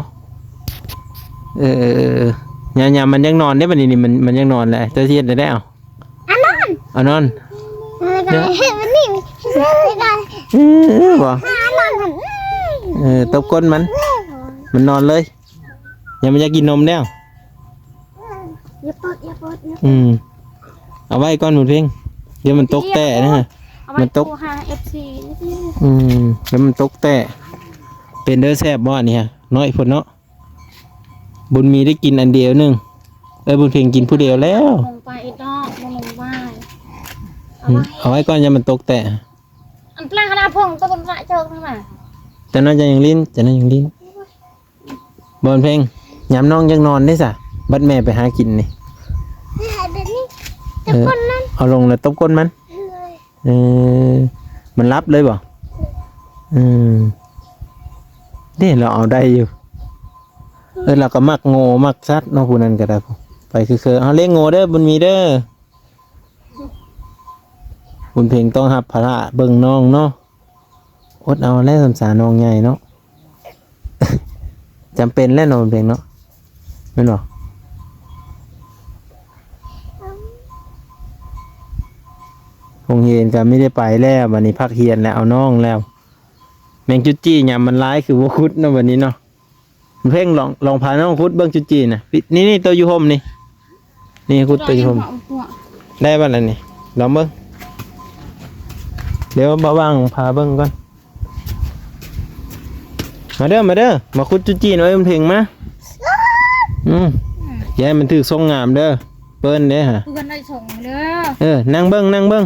ເອີ ເອີ ເອີ ເອີ ຍາມ ຍາມມັນຢາກນອນເດ້ ບັດນີ້ນີ້ ມັນ ມັນຢາກນອນແລ້ວ ເຈົ້າຊິເຮັດແນວໃດເອົາ? ອານອນ ອານອນ ເອີ ເອີ ເອີ ບໍ່ ອານອນ ເອີ ຕົບກົ້ນມັນ ມັນນອນເລີຍ. ຍັງບໍ່ຢາກກິນນົມແລ້ວ. ຢ່າເປີດ ຢ່າເປີດ ຢ່າເປີດ. ອືມ ເອົາໄວ້ກ່ອນ ບຸນເພັງ ດຽວມັນຕົກແຕະນະ. ເອົາໄວ້ ມັນຕົກ ໂທຫາເອັຟຊີ. ອືມ ດຽວມັນຕົກແຕະ. ເປັນເດີ ແຊບບໍ່ອັນນີ້ຫະ? ນ້ອຍໂພດເນາະ. ບຸນມີໄດ້ກິນອັນດຽວໜຶ່ງ. ເອີ ບຸນເພັງກິນຜູ້ດຽວແລ້ວ. ລົງໄປອີກດອກ ບໍ່ລົງໄປ. ອືມ ເອົາໄວ້ ເອົາໄວ້ກ່ອນ ຢ່າມັນຕົກແຕະ. ອັນປາຂະໜາດພວງຕົວມັນສະເຈີກນັ້ນນະ. ຈັ່ງນັ້ນຈະຍັງຫຼິ້ນ ຈັ່ງນັ້ນຍັງຫຼິ້ນ. ບຸນເພັງ ຍາມນ້ອງຢາກນອນເດ້ສະ ບັດແມ່ໄປຫາກິນນີ້. ແບບນີ້ ເອີ ຕົບກົ້ນມັນ ເອົາລົງແລ້ວຕົບກົ້ນມັນ. ເອີ ເອີ ມັນຫຼັບເລີຍບໍ່? ອືມ ເດ້ ລາວເອົາໄດ້ຢູ່. ເອີ ລາວກໍມັກງົວມັກສັດເນາະ ຜູ້ນັ້ນກໍໄດ້. ໄປຄືໆ ເຮົາລ້ຽງງົວເດີ ບຸນມີເດີ. ບຸນເພັງຕ້ອງຮັບພາລະເບິ່ງນ້ອງເນາະ. ອົດເອົາແລ້ວ ສົງສານນ້ອງໃຫຍ່ເນາະ. ຈຳເປັນແລ້ວເນາະ ເປັນເນາະ ແມ່ນບໍ່? ໂຮງຮຽນກໍມີໄດ້ໄປແລ້ວ ບັດນີ້ພັກຮຽນແລ້ວ ເອົານ້ອງແລ້ວ. ແມງຈຸດຈີ່ຍາມມັນຫຼາຍຄືບໍ່ຂຸດເນາະ ບັດນີ້ເນາະ. ເພັງ ລອງ ລອງພານ້ອງຂຸດເບິ່ງຈຸດຈີ່ນະ. ນີ້ ນີ້ ໂຕຢູ່ຮົ່ມນີ້. ນີ້ ຂຸດໄປຢູ່ຮົ່ມ ได้บ่ล่ะนี่ ลองเบิ่ง เดี๋ยวบ่าวว่างพาเบิ่งก่อน มาเด้อ มาเด้อ มาขุดจุจีนไว้มันเพ็งมา อืม อย่าให้มันถืกทรงงามเด้อ เปิ้นเด้ฮะ เปิ้นได้ทรงเด้อ เออ นั่งเบิ่ง นั่งเบิ่ง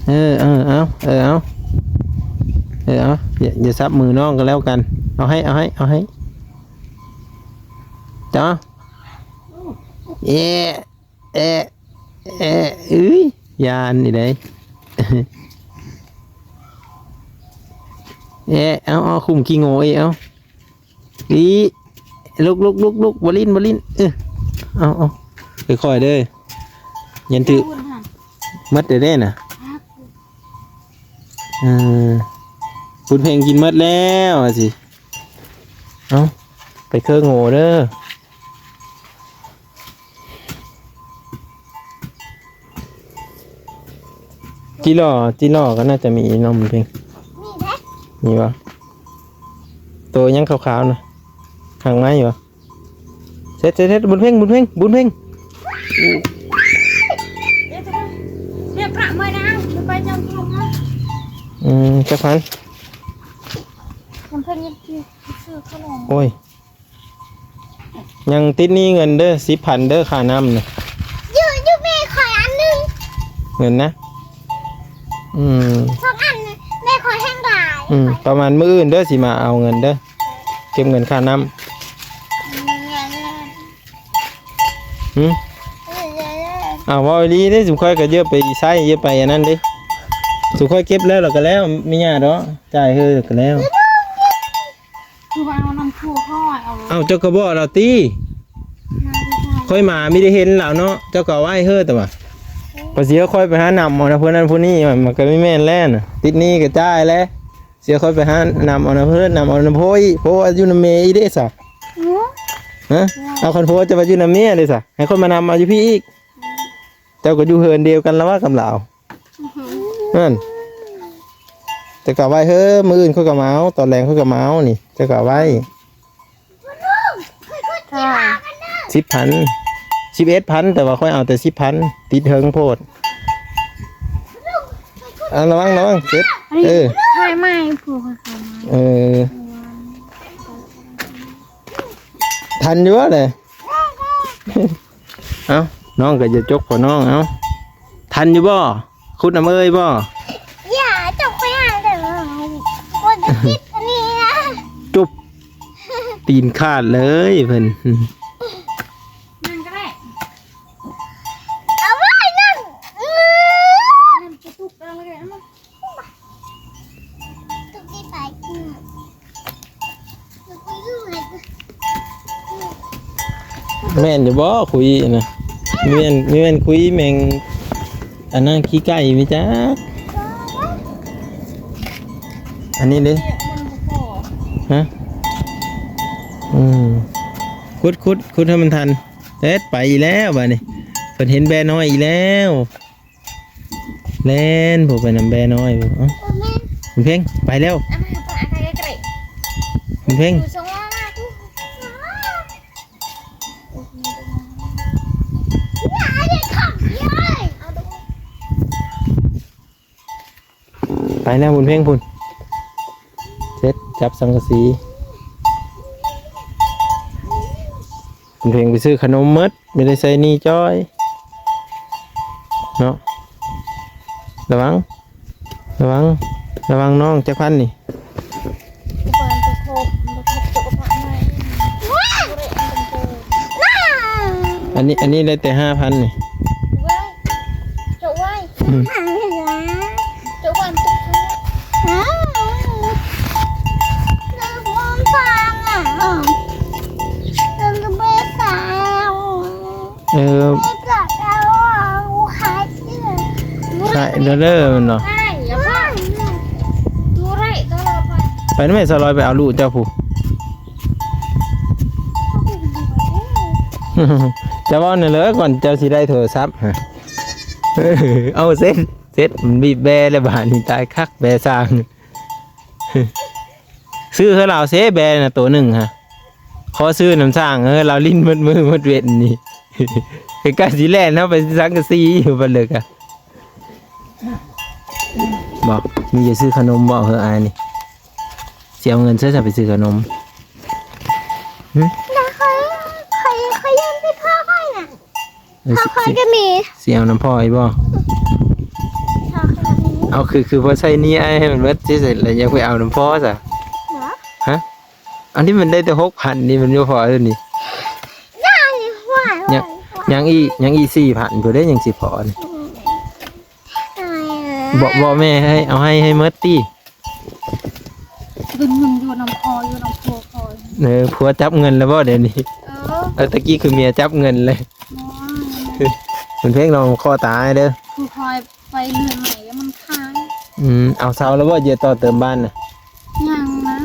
เออ เออ เอา เออ เอา ຢ່າສັບມືນ້ອງກໍແລ້ວກັນ. ເອົາໃຫ້ ເອົາໃຫ້ ເອົາໃຫ້. ເຈົ້າ ເອະ ເອະ ເອະ ເອີຍ ຢ້ານອີ່ໃດ. ເອະ ເອົາ ເອົາ ຂຸມຂີ້ໂງ່ອີກ ເອົາ. ອີ ລຸກ ລຸກ ລຸກ ລຸກ ບໍ່ຫຼິ້ນ ບໍ່ຫຼິ້ນ. ເອີ ເອົາ ເອົາ ຄ່ອຍໆເດີ ຢ້ານຖືກ. ໝົດແລ້ວເດ້ນະ. ເອີ ບຸນເພັງກິນໝົດແລ້ວວ່າຊິ. ເອົາ ໄປເຄີໂງ່ເດີ. ຈີຫຼໍ ຈີຫຼໍກໍໜ້າຈະມີເນາະ ບຸນເພັງ. ມີເດ້ ມີບໍ່? ໂຕຫຍັງຂາວໆນະ ຫາກໄມ້ບໍ່? ເຊັດ ເຊັດ ເຊັດ ບຸນເພັງ ບຸນເພັງ ບຸນເພັງ. ອືມ ຈັກພັນ? ໂອ້ຍ ຍັງຕິດໜີ້ເງິນເດີ ສິບພັນເດີ ຄ່ານ້ຳນະ. ຢູ່ ຢູ່ແມ່ຂ້ອຍອັນໜຶ່ງ ເງິນນະ. ອືມ ສອງອັນ ແມ່ຂ້ອຍແຮງຫຼາຍ. ອືມ ປະມານມື້ອື່ນເດີ ຊິມາເອົາເງິນເດີ ເກັບເງິນຄ່ານ້ຳ. ຫື ເອົາ ເວົ້າອີ່ຫຼີເດ້ ຊຸມຂ້ອຍກໍເຢີບໄປໃຊ້ ເຢີບໄປອັນນັ້ນເດ້. ຊຸມຂ້ອຍເກັບແລ້ວ ແລ້ວກໍແລ້ວ ມີຫຍັງດອກ ຈ່າຍເຮີ້ກໍແລ້ວ. ຄືວ່າເອົານຳຄົວຂ້ອຍ ເອົາ ເອົ້າ ເຈົ້າກໍບອກລາວຕິ. ມາແຕ່ໃສ? ຂ້ອຍມາມີແຕ່ເຫັນລາວເນາະ ເຈົ້າກໍເອົາໄວ້ເຮີ້ ແຕ່ວ່າ ໂອ້ ພາສີຂ້ອຍໄປຫານຳເອົານຳຜູ້ນັ້ນຜູ້ນີ້ ມັນກໍມີແມ່ນແລ້ວນະ ຕິດໜີ້ກໍຈ່າຍແລ້ວ. ເສຍຂ້ອຍໄປຫານຳເອົານຳເພິ່ນ ນຳເອົານຳໂພອີກ ໂພຢູ່ນຳແມ່ອີກເດ້ຊະ. ໂອ້ ຮະ ເອົາ ຄັນໂພຈະໄປຢູ່ນຳແມ່ເດ້ຊະ ໃຫ້ຂ້ອຍມານຳເອົາຢູ່ພີ້ອີກ. ເຈົ້າກໍຢູ່ເຮືອນດຽວກັນລະວ່າກັບລາວ. ອືຮຶ ນັ້ນ ຈະກະໄວ້ເຮີ້ ມື້ອື່ນຂ້ອຍກໍມາເອົາ ຕອນແລງຂ້ອຍກໍມາເອົານີ້ ຈະກະໄວ້. ສິບພັນ ສິບເອັດພັນ ແຕ່ວ່າຂ້ອຍເອົາແຕ່ສິບພັນ ຕິດເຖິງໂພດ. ອ່າ ລະວັງ ລະວັງ ເຈັບ. ເອີ ຂາຍໃໝ່ ຜູ້ຂາຍໃໝ່. ເອີ ທັນຢູ່ແຫຼະ. ເອົ້າ ນ້ອງກໍຢ່າຈົກພໍ່ນ້ອງ. ເອົ້າ ທັນຢູ່ບໍ່? ຂຸດນຳເອີຍບໍ່? ຢ່າ ຈົກໄປຫາເດີ ຄົນຈະຕິດອັນນີ້ນະ. ຈຸບ ຕີນຂາດເລີຍເພິ່ນ. ນັ້ນກໍໄດ້ ເອົາໄວ້ນັ້ນ. ນັ້ນຈະຕຸກເອົາເລີຍ ເອົາມາ. ແມ່ນຢູ່ບໍ່? ຄຸຍນະ ມີແມ່ນ ມີແມ່ນຄຸຍແມງ ອັນນັ້ນ ຂີ້ໄກ່ ມີຈັກ. ອັນນີ້ເດ້ ຮະ? ອືມ ຂຸດ ຂຸດ ຂຸດໃຫ້ມັນທັນ. ເຮັດ ໄປອີກແລ້ວບາດນີ້ ເພິ່ນເຫັນແບນ້ອຍອີກແລ້ວ. ແລ່ນ ຜູ້ໄປນຳແບນ້ອຍ. ເອົ້າ ບຸນເພັງ ໄປແລ້ວ. ບຸນເພັງ ໄປແລ້ວບຸນເພັງພຸ້ນ. ເສັດ ຈັບສັງກະສີ. ເພັງໄປຊື້ຂະໜົມໝົດ ບໍ່ໄດ້ໃຊ້ໜີ້ຈ້ອຍເນາະ. ລະວັງ ລະວັງ ລະວັງນ້ອງ. ຈັກພັນນີ້? ອັນນີ້ ອັນນີ້ໄດ້ແຕ່ຫ້າພັນນີ້. ເອີ ຂາຍເດີ ແມ່ນບໍ່? ໄປນຳແມ່ສາວລອຍໄປເອົາລູກເຈົ້າພຸ້ນ. ເຈົ້າເວົ້າແນ່ເລີ ກ່ອນເຈົ້າຊິໄດ້ໂທລະສັບ. ເອົາເສັດ ເສັດ ມັນບີບແບແລ້ວບາດນີ້ ຕາຍຄັກ ແບຊ່າງ. ຊື້ໃຫ້ລາວເຊ ແບນະ ໂຕໜຶ່ງຫະ ຂໍຊື້ນຳຊ່າງ. ເອີ ລາວຫຼິ້ນໝົດມື້ໝົດເວັນນີ້ ໃກ້ໆຊິແລ່ນເຮົາໄປສັງກະສີຢູ່ບັດເລີກະ. ບໍ່ ມີຈະຊື້ຂະໜົມບໍ່ເຮີ້ ອ້າຍນີ້? ຊິເອົາເງິນໃສໄປຊື້ຂະໜົມ? ຫຶ? ຂ້ອຍ ຂ້ອຍ ຂ້ອຍ ຂ້ອຍ ເອີ ພໍ່ຂ້ອຍກໍມີ ຊິເອົານຳພໍ່ອີກບໍ່? ພໍ່ຂ້ອຍກໍມີ. ເອົາ ຄື ຄືບໍ່ໃຊ້ໜີ້ອ້າຍໃຫ້ມັນໝົດ ຊິໃຊ້ແລ້ວຍັງໄປເອົານຳພໍ່ຊະ? ຮະ? ອັນນີ້ມັນໄດ້ແຕ່ຫົກພັນນີ້ ມັນບໍ່ພໍເລີຍນີ້. ຍັງ ຍັງອີກ ຍັງອີກສີ່ພັນພຸ້ນເດ້ ຍັງຊິພໍນີ້. ບໍ່ ບໍ່ແມ່ໃຫ້ ເອົາໃຫ້ ໃຫ້ໝົດຕິ. ເປັນເງິນຢູ່ນຳພໍ່ ຢູ່ນຳຜົວຂ້ອຍ. ເອີ ຜົວຈັບເງິນແລ້ວບໍ່ດຽວນີ້? ເອີ ເອີ ຕະກີ້ຄືເມຍຈັບເງິນເລີຍ. ໂອ້ຍ ມັນເພງນ້ອງຂໍຕາຍເດີ. ຄືຂ້ອຍໄປເລື່ອຍໃໝ່ແລ້ວມັນຄ້າງ. ອືມ ເອົາເຊົາແລ້ວບໍ່ ຈະຕໍ່ເຕີມບ້ານນະ? ຍັງນະ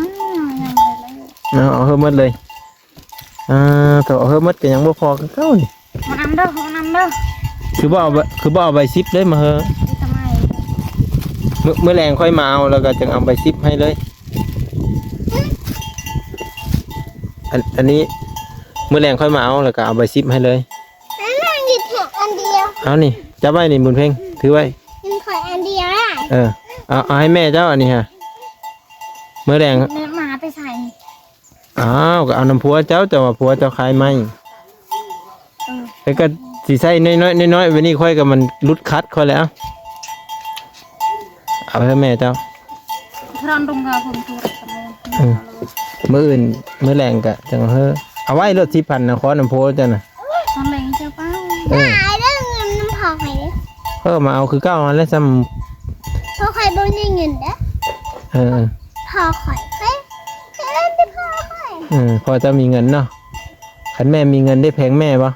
ຍັງບໍ່ໄດ້ແລ້ວ. ເອົາ ເອົາເຮີໝົດເລີຍ. ອ່າ ໂຕເຮີໝົດກໍຍັງບໍ່ພໍຄືເກົ່ານີ້. ມານຳເດີ ມານຳເດີ. ຄືບໍ່ເອົາ ຄືບໍ່ເອົາໃບສິບເລີຍມາເຮີ? ມື້ ມື້ແລງຂ້ອຍມາເອົາ ແລ້ວກໍຈຶ່ງເອົາໃບສິບໃຫ້ເລີຍ. ອັນ ອັນນີ້ ມື້ແລງຂ້ອຍມາເອົາ ແລ້ວກໍເອົາໃບສິບໃຫ້ເລີຍ. ອັນນັ້ນຢູ່ແຄ່ອັນດຽວ. ເອົານີ້ ຈັບໄວ້ນີ້ ບຸນເພັງ ຖືໄວ້. ມັນຂ້ອຍອັນດຽວລະ. ເອີ ເອົາ ເອົາໃຫ້ແມ່ເຈົ້າອັນນີ້ຫະ. ມື້ແລງ ແມ່ມາແຕ່ໃສ? ອ້າວ ກໍເອົານຳຜົວເຈົ້າ ເຈົ້າວ່າຜົວເຈົ້າຂາຍໄມ້. ເອີ ແລ້ວກໍຊິໃຊ້ນ້ອຍໆ ນ້ອຍໆ ວັນນີ້ຂ້ອຍກໍມັນຫຼຸດຂັດຂ້ອຍແລ້ວ. ເອົາໃຫ້ແມ່ເຈົ້າ. ເອີ ມື້ອື່ນ ມື້ແລງກະຈັ່ງເຮີ ເອົາໄວ້ໂລດ ສິບພັນນະ ຂໍນຳໂພເຈົ້ານະ. ຕອນແລງເຈົ້າປ້າ ເອີ ໄດ້ເງິນນຳພໍ່ຂ້ອຍເດ້. ເອີ ມາເອົາຄືເກົ່າຫັ້ນແຫຼະ ຊ່ຳພໍ່ຂ້ອຍບໍ່ມີເງິນເດ້. ເອີ ພໍ່ຂ້ອຍ ຂ້ອຍ ຂ້ອຍເອີ້ນແຕ່ພໍ່ຂ້ອຍ. ເອີ ພໍ່ເຈົ້າມີເງິນເນາະ. ຄັນແມ່ມີເງິນໄດ້ແພງແມ່ບໍ່?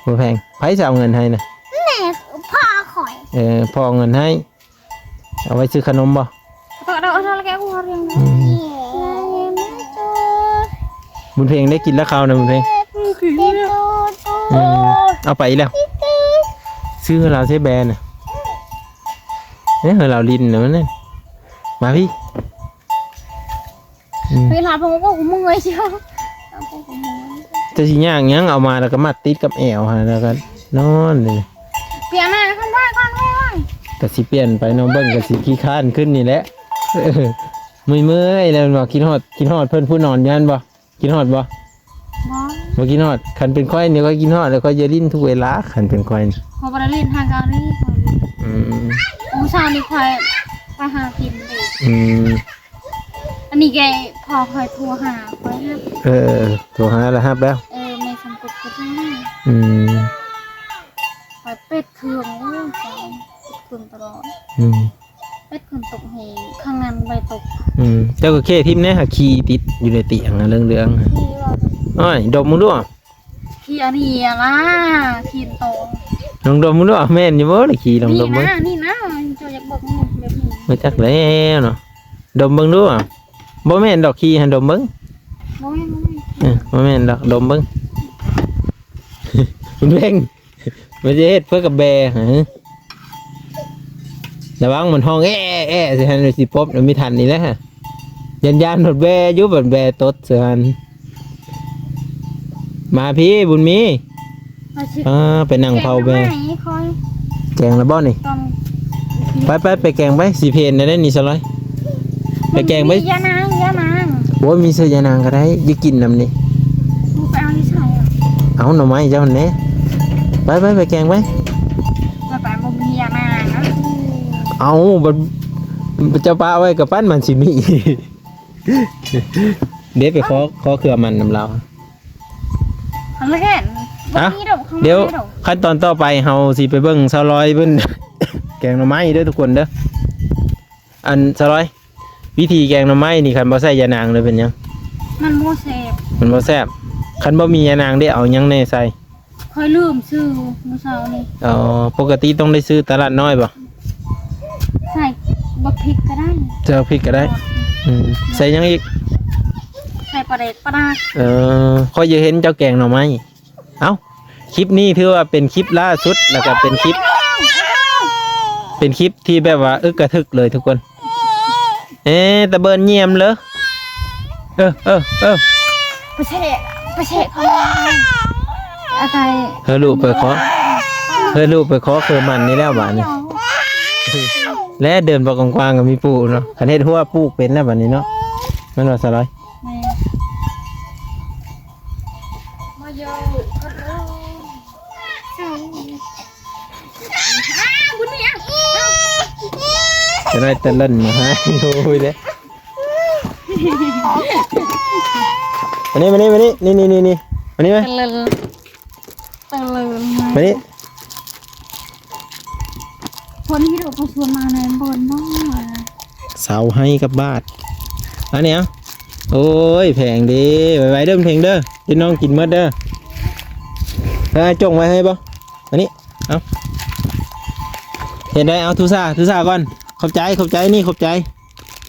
ບໍ່ແພງ. ໃຜຊິເອົາເງິນໃຫ້ນະ? ແມ່ ພໍ່ຂ້ອຍ. ເອີ ພໍ່ເອົາເງິນໃຫ້. ເອົາໄວ້ຊື້ຂະໜົມບໍ່? ອືມ ບຸນເພັງໄດ້ກິນແລ້ວເຂົ້ານະ ບຸນເພັງ. ອືມ ເອົາໄປອີກແລ້ວ. ຊື້ໃຫ້ລາວເຊແບນະ. ເອີ ໃຫ້ລາວຫຼິ້ນນະ ມາພີ້. ອືມ ເວລາເພິ່ນກໍເມື່ອຍເຊີ. ເຈົ້າຊິຍ່າງຫຍັງ ເອົາມາແລ້ວກໍມັດຕິດກັບແອວຫັ້ນ ແລ້ວກໍນອນເລີຍ. ປ່ຽນໜ້າຄັນໄວ້ກ່ອນ ໄວ້ ໄວ້. ກໍຊິປ່ຽນໄປເນາະ ເບິ່ງກໍຊິຂີ້ຄ້ານຂຶ້ນນີ້ແຫຼະ. ເອີ ເມື່ອຍໆ ແລ້ວແມ່ນບໍ່? ຄິດຮອດ ຄິດຮອດເພິ່ນຜູ້ນອນຢູ່ຫັ້ນບໍ່? ຄິດຮອດບໍ່? ບໍ່ ບໍ່ຄິດຮອດ. ຄັນເປັນຂ້ອຍນີ້ ຂ້ອຍຄິດຮອດ ແລ້ວຂ້ອຍຈະຫຼິ້ນທຸກເວລາ ຄັນເປັນຂ້ອຍນີ້. ຂ້ອຍບໍ່ໄດ້ຫຼິ້ນທາງການນີ້. ອືມ ມື້ເຊົ້ານີ້ຂ້ອຍໄປຫາກິນເດ້. ອືມ ອັນນີ້ແກ ພໍ່ຂ້ອຍໂທຫາຂ້ອຍນະ. ເອີ ໂທຫາແລ້ວຮັບແລ້ວ. ເອີ ແມ່ສຳກົດກໍໂທຫາ. ອືມ ຂ້ອຍປິດເຄື່ອງ ໂອ້ຍ ປິດເຄື່ອງຕະຫຼອດ. ອືມ ເປັດຝົນຕົກແຮງ ຂ້າງນັ້ນບໍ່ໄດ້ຕົກ. ອືມ ເຈົ້າກໍເຄຖິ້ມແດ່ຫາ ຂີ້ຕິດຢູ່ໃນຕຽງຫັ້ນເຫຼືອງໆ. ຂີ້ບໍ່? ໂອ້ຍ ດົມເບິ່ງດູ. ຂີ້ອັນນີ້ລະ ຂີ້ໂຕ. ລອງດົມເບິ່ງດູ ແມ່ນຢູ່ບໍ່ລະ? ຂີ້ລອງດົມເບິ່ງ. ນີ້ນະ ນີ້ນະ ເຈົ້າຢາກເບິ່ງແບບນີ້. ບໍ່ຈັກແລ້ວເນາະ ດົມເບິ່ງດູ. ບໍ່ແມ່ນດອກ ຂີ້ຫັ້ນ ດົມເບິ່ງ. ບໍ່ແມ່ນ ບໍ່ແມ່ນ. ເອີ ບໍ່ແມ່ນດອກ ດົມເບິ່ງ. ເບິ່ງ. ມັນຈະເຮັດເພື່ອກັບແບຫະ? ລະວັງມັນຮ້ອງແອ້ໆ ຊິຫັ້ນ ຊິປົບ ມັນມີທັນນີ້ແຫຼະຫະ. ຢ້ານໆ ໂດດແບຢູ່ ບັດແບຕົດໃສ່ຫັ້ນ. ມາພີ້ ບຸນມີ. ມາຊິ ອ່າ ໄປນັ່ງເຝົ້າແບ. ແກງແລ້ວບໍ່ນີ້? ໄປໆ ໄປແກງໄປ ຊິເພນໄດ້ນີ້ສະລອຍ. ໄປແກງໄປ. ມີຢານາງ ຢານາງ. ໂອ້ຍ ມີເສື້ອຢານາງກໍໄດ້ ຢູ່ກິນນຳນີ້. ໄປເອົາຢູ່ໃສອະ? ເອົາໜໍ່ໄມ້ເຈົ້າຫັ້ນແຫຼະ. ໄປໆ ໄປແກງໄປ. ໄປໆ ບໍ່ມີຢານາງນະ. ເອົາ ບັດເຈົ້າປະໄວ້ກັບປັ້ນມັນຊິມີ. ເດ ໄປຂໍ ຂໍເຄືອມັນນຳລາວ. ເອົາລະແກນ ບໍ່ມີດອກ. ດຽວ ຂັ້ນຕອນຕໍ່ໄປເຮົາຊິໄປເບິ່ງສາວລອຍເພິ່ນແກງໜໍ່ໄມ້ເດີທຸກຄົນເດີ. ອັນສາວລອຍ ວິທີແກງໜໍ່ໄມ້ນີ້ ຄັນບໍ່ໃສ່ຢານາງເລີຍເປັນຫຍັງ? ມັນບໍ່ແຊບ. ມັນບໍ່ແຊບ. ຄັນບໍ່ມີຢານາງເດ ເອົາຫຍັງແດ່ໃສ່? ຂ້ອຍລືມຊື້ມື້ເຊົ້ານີ້. ອໍ ປົກກະຕິຕ້ອງໄດ້ຊື້ຕະຫຼາດນ້ອຍບໍ່? ໃສ່ບັກພິກກໍໄດ້. ໃສ່ບັກພິກກໍໄດ້. ອືມ ໃສ່ຫຍັງອີກ? ໃສ່ປາແດກປາດາ. ເອີ ຂ້ອຍຢາກເຫັນເຈົ້າແກງໜໍ່ໄມ້. ເອົ້າ ຄລິບນີ້ຖືວ່າເປັນຄລິບລ່າສຸດ ແລ້ວກໍເປັນຄລິບ ເປັນຄລິບທີ່ແບບວ່າອຶກກະທຶກເລີຍທຸກຄົນ. ເອ ຕາເບີນຢ້ຽມເລີ. ເອີ ເອີ ເອີ ໄປແຊະ ໄປແຊະເຂົາ. ອາໄຕ ເຮີລູກໄປຂໍ ເຮີລູກໄປຂໍເຄືອມັນນີ້ແລ້ວບາດນີ້. ແລະເດີນບໍ່ກວ້າງໆ ກໍມີປູກເນາະ. ຄັນເຮັດຮົ້ວປູກເປັນແລ້ວບາດນີ້ເນາະ. ແມ່ນບໍ່ສາວລອຍ? ແມ່ນ. ມາເຢີ ອ້າວ ບຸນມີ ອ້າວ ເອົາ ຕະໄດ້ຕະເລ່ນມາໃຫ້ ໂອ້ຍເດ້. ມານີ້ ມານີ້ ມານີ້ ນີ້ໆໆໆ ມານີ້ມາ ຕະເລີນ ຕະເລີນມາ ມານີ້ ຄົນທີ່ເຂົາຊວນມາໃນບ່ອນນ້ອງມາ ເສົາໄຫ້ກັບບາດ ອັນນີ້ ໂອ້ຍ ແພງເດ້ ໄວໆເດີ ເພງເດີ ເຮັດນ້ອງກິນໝົດເດີ. ເອີ ຈົ່ງໄວ້ໃຫ້ບໍ່? ອັນນີ້ ເອົາ ເຮັດໄດ້ ເອົາ ທຸສາ ທຸສາກ່ອນ ຂອບໃຈ ຂອບໃຈ ນີ້ ຂອບໃຈ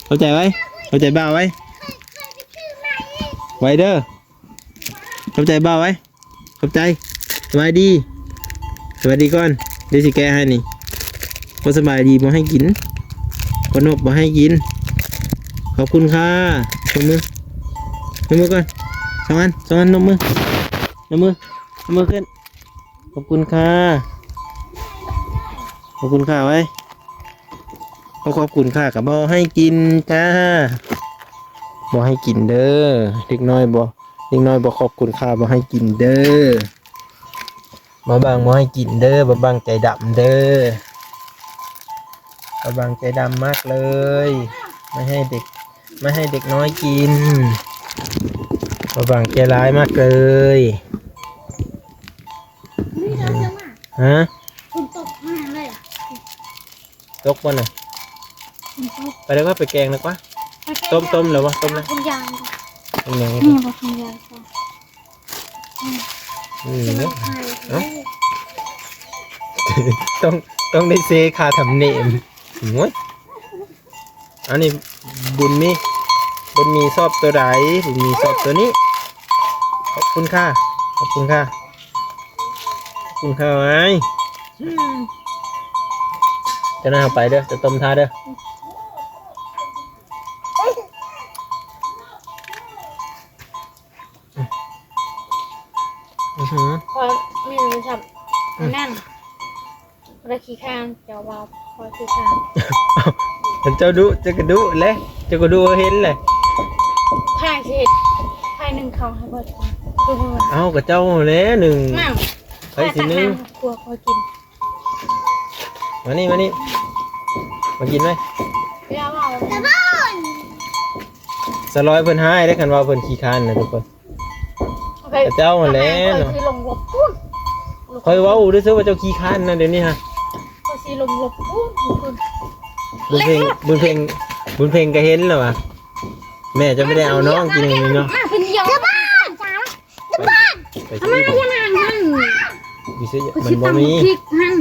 ຂອບໃຈໄວ້ ຂອບໃຈບ່າວໄວ້ ໄວ້ເດີ ຂອບໃຈບ່າວໄວ້ ຂອບໃຈ ສະບາຍດີ ສະບາຍດີກ່ອນ ດຽວຊິແກະໃຫ້ນີ້ ບໍ່ສະບາຍດີບໍ່ໃຫ້ກິນ ບໍ່ນົບບໍ່ໃຫ້ກິນ ຂອບຄຸນຄ່າ ຍົກມື ຍົກມືກ່ອນ ສອງອັນ ສອງອັນ ຍົກມື ຍົກມື ຍົກມືຂຶ້ນ ຂອບຄຸນຄ່າ ຂອບຄຸນຄ່າໄວ້ ບໍ່ຂອບຄຸນຄ່າກໍບໍ່ໃຫ້ກິນຈ້າ ບໍ່ໃຫ້ກິນເດີ ເດັກນ້ອຍບໍ່ ເດັກນ້ອຍບໍ່ຂອບຄຸນຄ່າບໍ່ໃຫ້ກິນເດີ ບ່າວບັງບໍ່ໃຫ້ກິນເດີ ບ່າວບັງໃຈດຳເດີ ບ່າວບັງໃຈດຳມາກເລີຍ ບໍ່ໃຫ້ເດັກ ບໍ່ໃຫ້ເດັກນ້ອຍກິນ ບ່າວບັງໃຈຮ້າຍມາກເລີຍ ຮະ ຝົນຕົກມາເລີຍ ຕົກບໍ່ນະ ຝົນຕົກ ໄປເລີຍວ່າ ໄປແກງເລີຍກວ່າ ໄປແກງ ຕົ້ມ ຕົ້ມແລ້ວບໍ່ ຕົ້ມແລ້ວ ເອົາຖົງຢາງ ເອົາຖົງຢາງ ນີ້ບໍ່ຖົງຢາງ ອືມ ເອົາ ຕ້ອງ ຕ້ອງໄດ້ເຊຄ່າທຳເນມ ໂອ້ຍ ອັນນີ້ບຸນມີ ບຸນມີຊອບຕົວໃດ ບຸນມີຊອບຕົວນີ້ ຂອບຄຸນຄ່າ ຂອບຄຸນຄ່າ ຂອບຄຸນຄ່າໄວ້ ອືມ ເຈົ້ານາຍເຮົາໄປເດີ ເຈົ້າຕົ້ມຖ້າເດີ ອືຫື ຂ້ອຍມີໂທລະສັບ ອືມ ນັ້ນ ບໍ່ໄດ້ຂີ້ຄ້ານ ເຈົ້າວ່າຂ້ອຍຂີ້ຄ້ານ ຄັນເຈົ້າດຸ ເຈົ້າກໍດຸແຫຼະ ເຈົ້າກໍດຸເຮົາເຫັນແຫຼະ ພາຍຊິເຮັດ ພາຍໜຶ້ງເຂົ້າໃຫ້ຂ້ອຍກິນ ເອົ້າ ກໍເຈົ້າແຫຼະໜຶ້ງ ນັ້ນ ໃຜຊິໜຶ້ງ ພາຍຕັກນ້ຳຄົວຂ້ອຍກິນ ມານີ້ ມານີ້ ມາກິນໄວ້ ສະຫຼອຍເພິ່ນຮ້າຍເດ້ ຄັນວ່າເພິ່ນຂີ້ຄ້ານນະທຸກຄົນ ເຈົ້າຫັ້ນແຫຼະເນາະ ຂ້ອຍຊິລົງລົບພຸ້ນ ຂ້ອຍເວົ້າເດີ້ ເຊື່ອວ່າເຈົ້າຂີ້ຄ້ານນະ ດຽວນີ້ຮະ ຂ້ອຍຊິລົງລົບພຸ້ນ ບຸນເພັງ ບຸນເພັງ ບຸນເພັງກໍເຫັນແລ້ວວ່າ ແມ່ເຈົ້າບໍ່ໄດ້ເອົານ້ອງກິນນີ້ເນາະ ມາເປັນດຽວ ໄປ ໄປ ອາມາ ຢ່ານາງຫັ້ນ ຢູ່ໃສ ມັນບໍ່ມີ ພລິກຫັ້ນ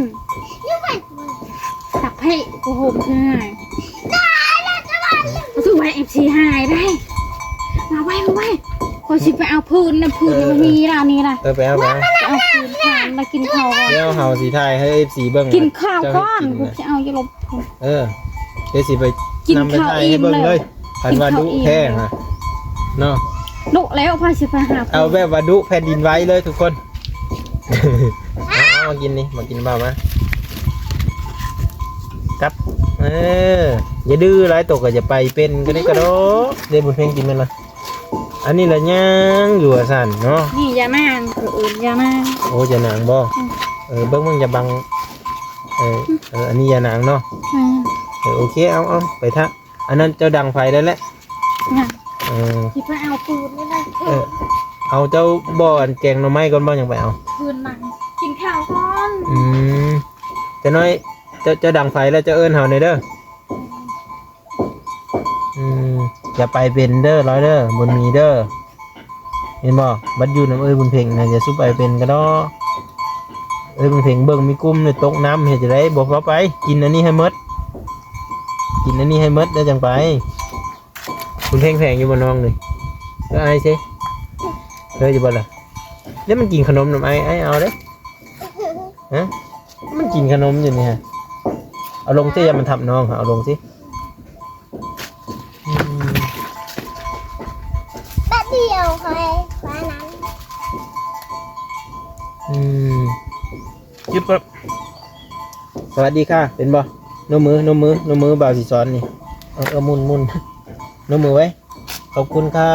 ຈັບໃຫ້ກູໂຮມເທື່ອ ມາສູ່ໃຫ້ເອັຟຊີຫາຍໄດ້ ມາໄວ ມາໄວ ຂ້ອຍຊິໄປເອົາພື້ນນະ ພື້ນມັນມີລະ ນີ້ລະ ເອີ ໄປເອົາມາ ໄປເອົາພື້ນ ມາກິນເຂົ້າກ່ອນ ດຽວເຮົາຊິຖ່າຍໃຫ້ເອັຟຊີເບິ່ງ ກິນເຂົ້າກ່ອນ ເຈົ້າເຮັດກິນນະ ກູຊິເອົາຢູ່ລົບ ເອີ ດຽວຊິໄປ ກິນເຂົ້າອີ່ມແລ້ວ ນຳໄປຖ່າຍໃຫ້ເບິ່ງເລີຍ ຄັນວ່າດຸແທ້ຫັ້ນນະ ເນາະ ດຸແລ້ວ ພາຊິໄປຫາ ເອົາແບບວ່າດຸແຜ່ນດິນໄຫວເລີຍທຸກຄົນ ເອົາ ເອົາ ມາກິນນີ້ ມາກິນ ມາ ມາ ກັບ ເອີ ຢ່າດື້ຫຼາຍ ໂຕກໍຢ່າໄປເປັນ ກະດິກກະດໍ ເດ້ ບຸນເພັງກິນແມ່ນລະ ອັນນີ້ລະຍ່າງຢູ່ວ່າຊັ້ນເນາະ ນີ້ຢານາງ ເຂົາເອີ້ນຢານາງ ໂອ້ ຢານາງບໍ່ ອືມ ເອີ ເບິ່ງ ເບິ່ງ ຢ່າບັງ ເອີ ເອີ ອັນນີ້ຢານາງເນາະ ແມ່ນ ເອີ ໂອເຄ ເອົາ ເອົາ ໄປທະ ອັນນັ້ນເຈົ້າດັງໄຟໄດ້ແຫຼະ ຍັງ ເອີ ຊິໄປເອົາຟືນນີ້ແຫຼະ ເອີ ເອົາ ເຈົ້າບໍ່ອັນແກງໜໍ່ໄມ້ກ່ອນບໍ່ ຍັງໄປເອົາ ຟືນຫຼັງ ກິນເຂົ້າກ່ອນ ອືມ ຈັກໜ້ອຍ ເຈົ້າ ເຈົ້າດັງໄຟແລ້ວເຈົ້າເອີ້ນເຮົາແດ່ເດີ ອືມ ຢ່າໄປເປັນເດີ ລອຍເດີ ບຸນມີເດີ ເຫັນບໍ່ ບັດຢູ່ນຳເອື້ອຍບຸນເພັງນະ ຢ່າສູ່ໄປເປັນກະດໍ ເອື້ອຍບຸນເພັງເບິ່ງມີກຸ້ມນີ້ຕົກນ້ຳ ເຮັດຈັ່ງໃດ ບໍ່ພາໄປ ກິນອັນນີ້ໃຫ້ໝົດ ກິນອັນນີ້ໃຫ້ໝົດແລ້ວຈັ່ງໄປ ບຸນເພັງແພງຢູ່ບໍ່ນ້ອງນີ້ ເອີ ອ້າຍຊິ ເຄີຍຢູ່ບໍ່ລະ ແລ້ວມັນກິນຂະໜົມນຳອ້າຍ ອ້າຍເອົາເດ້ ຮະ ມັນກິນຂະໜົມຢູ່ນີ້ຮະ ເອົາລົງຊິ ຢ່າມັນທັບນ້ອງ ເອົາລົງຊິ ອືມ ແປັບດຽວຄ່ອຍ ຄ່ອຍນັ້ນ ອືມ ຢຸດແປັບ ສະຫວັດດີຄ່ະ ເຫັນບໍ່ ນົບມື ນົບມື ນົບມື ບ່າວຊິສອນນີ້ ເອີ ເອີ ໝຸນ ໝຸນ ນົບມືໄວ້ ຂອບຄຸນຄ່ະ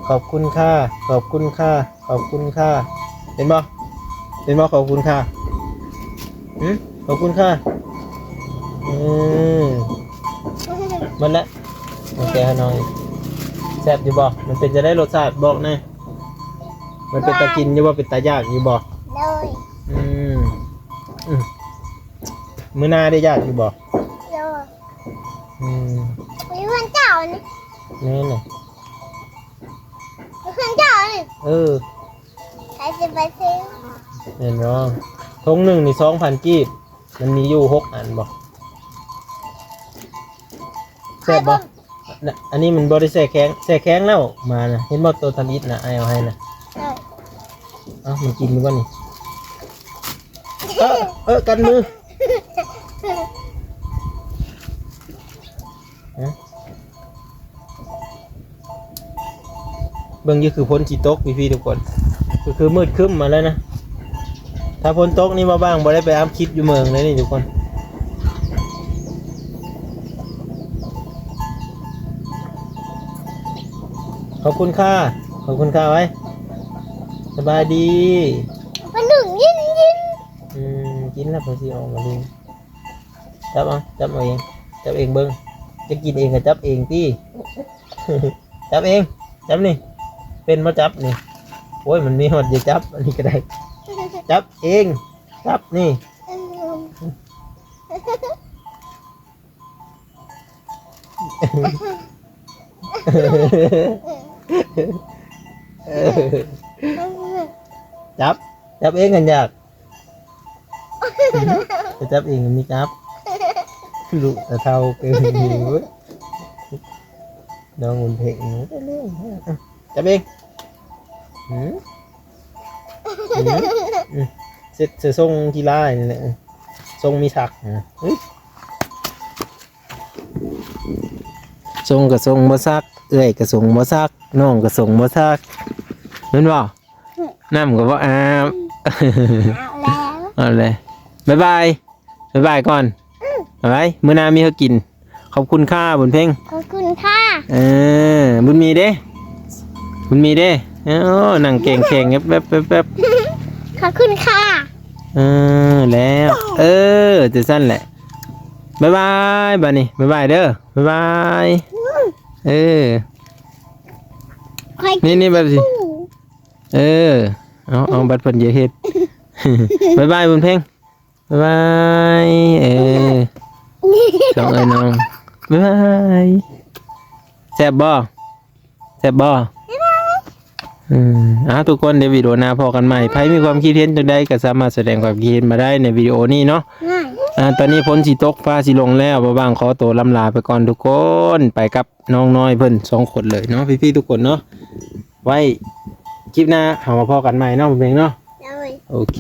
ຂອບຄຸນຄ່ະ ຂອບຄຸນຄ່ະ ຂອບຄຸນຄ່ະ ເຫັນບໍ່ ເຫັນບໍ່ ຂອບຄຸນຄ່ະ ຫຶ ຂອບຄຸນຄ່ະ ເອີ ໝົດແລ້ວ ໂອເຄ ໃຫ້ນ້ອງອີກ. ແຊບຢູ່ບໍ່? ມັນເປັນຈັ່ງໃດລົດຊາດ? ບອກແດ່. ມັນເປັນຕາກິນຢູ່ບໍ່? ເປັນຕາຢາກຢູ່ບໍ່? ໂດຍ. ອືມ ອືມ ມື້ໜ້າໄດ້ຢາກຢູ່ບໍ່? ໂດຍ. ອືມ ຢູ່ເຮືອນເຈົ້ານີ້. ແມ່ນແຫຼະ. ຢູ່ເຮືອນເຈົ້ານີ້. ເອີ. ໃຜຊິໄປຊື້? ແມ່ນບໍ່? ຖົງໜຶ່ງນີ້ສອງພັນກີບ. ມັນມີຢູ່ຫົກອັນບໍ່? ແຊບບໍ່? ນະ ອັນນີ້ມັນບໍ່ໄດ້ແຊ່ແຂງ ແຊ່ແຂງແລ້ວ ມານະ. ເຫັນບໍ່? ໂຕທຳອິດນະ ອ້າຍເອົາໃຫ້ນະ. ເອີ ເອົ້າ ມັນກິນຢູ່ບໍ່ນີ້? ເອີ ເອີ ກັດມື. ຮະ ເບິ່ງຢູ່ ຄືຝົນຊິຕົກ ພີ່ໆ ທຸກຄົນ ຄື ຄືມືດຄຶ້ມມາແລ້ວນະ. ຖ້າຝົນຕົກນີ້ ບ່າວບາງບໍ່ໄດ້ໄປອັບຄລິບຢູ່ເມືອງເລີຍນີ້ ທຸກຄົນ. ຂອບຄຸນຄ່າ ຂອບຄຸນຄ່າໄວ້. ສະບາຍດີ. ປາດຸກຍິນຍິນ. ອືມ ກິນແລ້ວ ເພິ່ນຊິອອກມາຫຼິ້ນ. ຈັບເອົາ ຈັບເອົາເອງ ຈັບເອງເບິ່ງ. ຈະກິນເອງກໍຈັບເອງຕິ. ຈັບເອງ ຈັບນີ້. ເປັນບໍ່? ຈັບນີ້. ໂອ້ຍ ມັນມີຮອດຢ່າຈັບ ອັນນີ້ກໍໄດ້. ຈັບເອງ ຈັບນີ້. ເອີ ຈັບ ຈັບເອງ ຄັນຢາກ. ໄປຈັບເອງກໍມີຈັບ. ລູກຕາເຖົ້າເກີນຢູ່. ນ້ອງບຸນເພັງ ຈັບເອງ. ຫືມ ຫືມ ເຊັດໃສ່ຊົງກິລານີ້ແຫຼະ ຊົງມີສັກນະ. ຊົງກໍຊົງບໍ່ສັກ ເອື້ອຍກໍຊົງບໍ່ສັກ ນ້ອງກໍຊົງບໍ່ສັກ ແມ່ນບໍ່? ນ້ຳກໍບໍ່ອາບ. ອາບແລ້ວ ອາບແລ້ວ. ບາຍບາຍ ບາຍບາຍກ່ອນ. ບາຍບາຍ ມື້ໜ້າມີໃຫ້ກິນ. ຂອບຄຸນຄ່າ ບຸນເພັງ. ຂອບຄຸນຄ່າ. ເອີ ບຸນມີເດ້? ບຸນມີເດ້? ໂອ້ ນັ່ງແກງແຂງແປັບໆ. ຂອບຄຸນຄ່າ. ເອີ ແລ້ວ ເອີ ຈັ່ງຊັ້ນແຫຼະ. ບາຍບາຍ ບາດນີ້ ບາຍບາຍເດີ ບາຍບາຍ. ເອີ ນີ້ໆ ແບບນີ້. ເອີ ເອົາ ເອົາ ບັດເພິ່ນຈະເຮັດ. ບາຍບາຍ ບຸນເພັງ. ບາຍບາຍ. ເອີ ສອງເອື້ອຍນ້ອງ. ບາຍບາຍ. ແຊບບໍ່? ແຊບບໍ່? ອືມ ເອົາ ທຸກຄົນ ດຽວວິດີໂອໜ້າພໍ້ກັນໃໝ່. ໃຜມີຄວາມຄິດເຫັນຈັ່ງໃດກໍສາມາດສະແດງຄວາມຄິດເຫັນມາໄດ້ໃນວິດີໂອນີ້ເນາະ. ອ່າ ຕອນນີ້ຝົນຊິຕົກ ຟ້າຊິລົງແລ້ວ. ບ່າວບາງຂໍໂຕລຳລາໄປກ່ອນທຸກຄົນ ໄປກັບນ້ອງນ້ອຍເພິ່ນສອງຄົນເລີຍເນາະ ພີ່ໆ ທຸກຄົນເນາະ. ໄວ້ຄລິບໜ້າເຮົາມາພໍ້ກັນໃໝ່ເນາະ ເພິ່ນເນາະ. ໂດຍ ໂອເຄ.